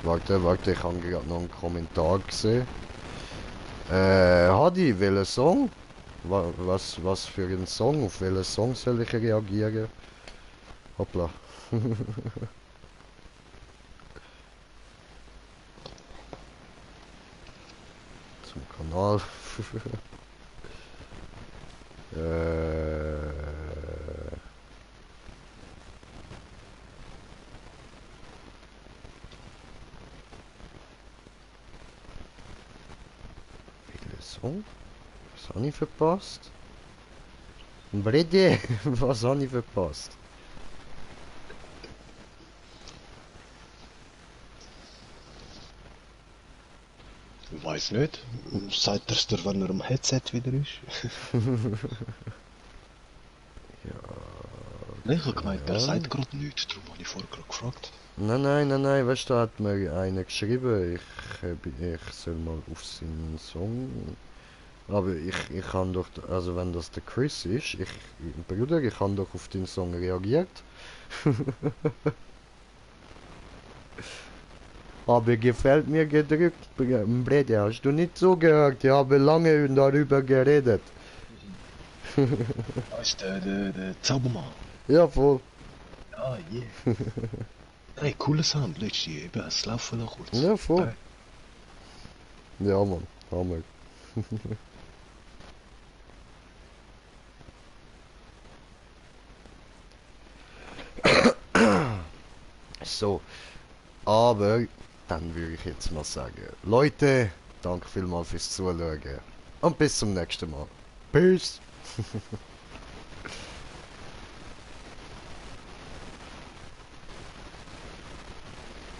Warte, ich habe gerade noch einen Kommentar gesehen. Hadi, welcher Song? Was für ein Song? Auf welchen Song soll ich reagieren? Hoppla. Zum Kanal. Song? Was habe ich verpasst? Brede, was habe ich verpasst? Ich weiß nicht. Sagt er es dir, wenn er am Headset wieder ist? Ja. Nein, ich habe gemeint, er sagt gerade nichts, darum habe ich vorher gerade gefragt. Nein, weißt du, da hat mir einer geschrieben, ich soll mal auf seinen Song. Aber ich kann doch, also wenn das der Chris ist, Bruder, ich habe doch auf den Song reagiert. Aber gefällt mir gedrückt, Brede, hast du nicht so gehört? Ich habe lange darüber geredet. Da ist der Zaubermann. Ja, voll. Ah, yeah. Hey, cooler Sound, letztes eben, es laufen noch kurz. Ja, voll. Ja, Mann, Hammer. So, aber dann würde ich jetzt mal sagen, Leute, danke vielmals fürs Zuschauen und bis zum nächsten Mal. Peace!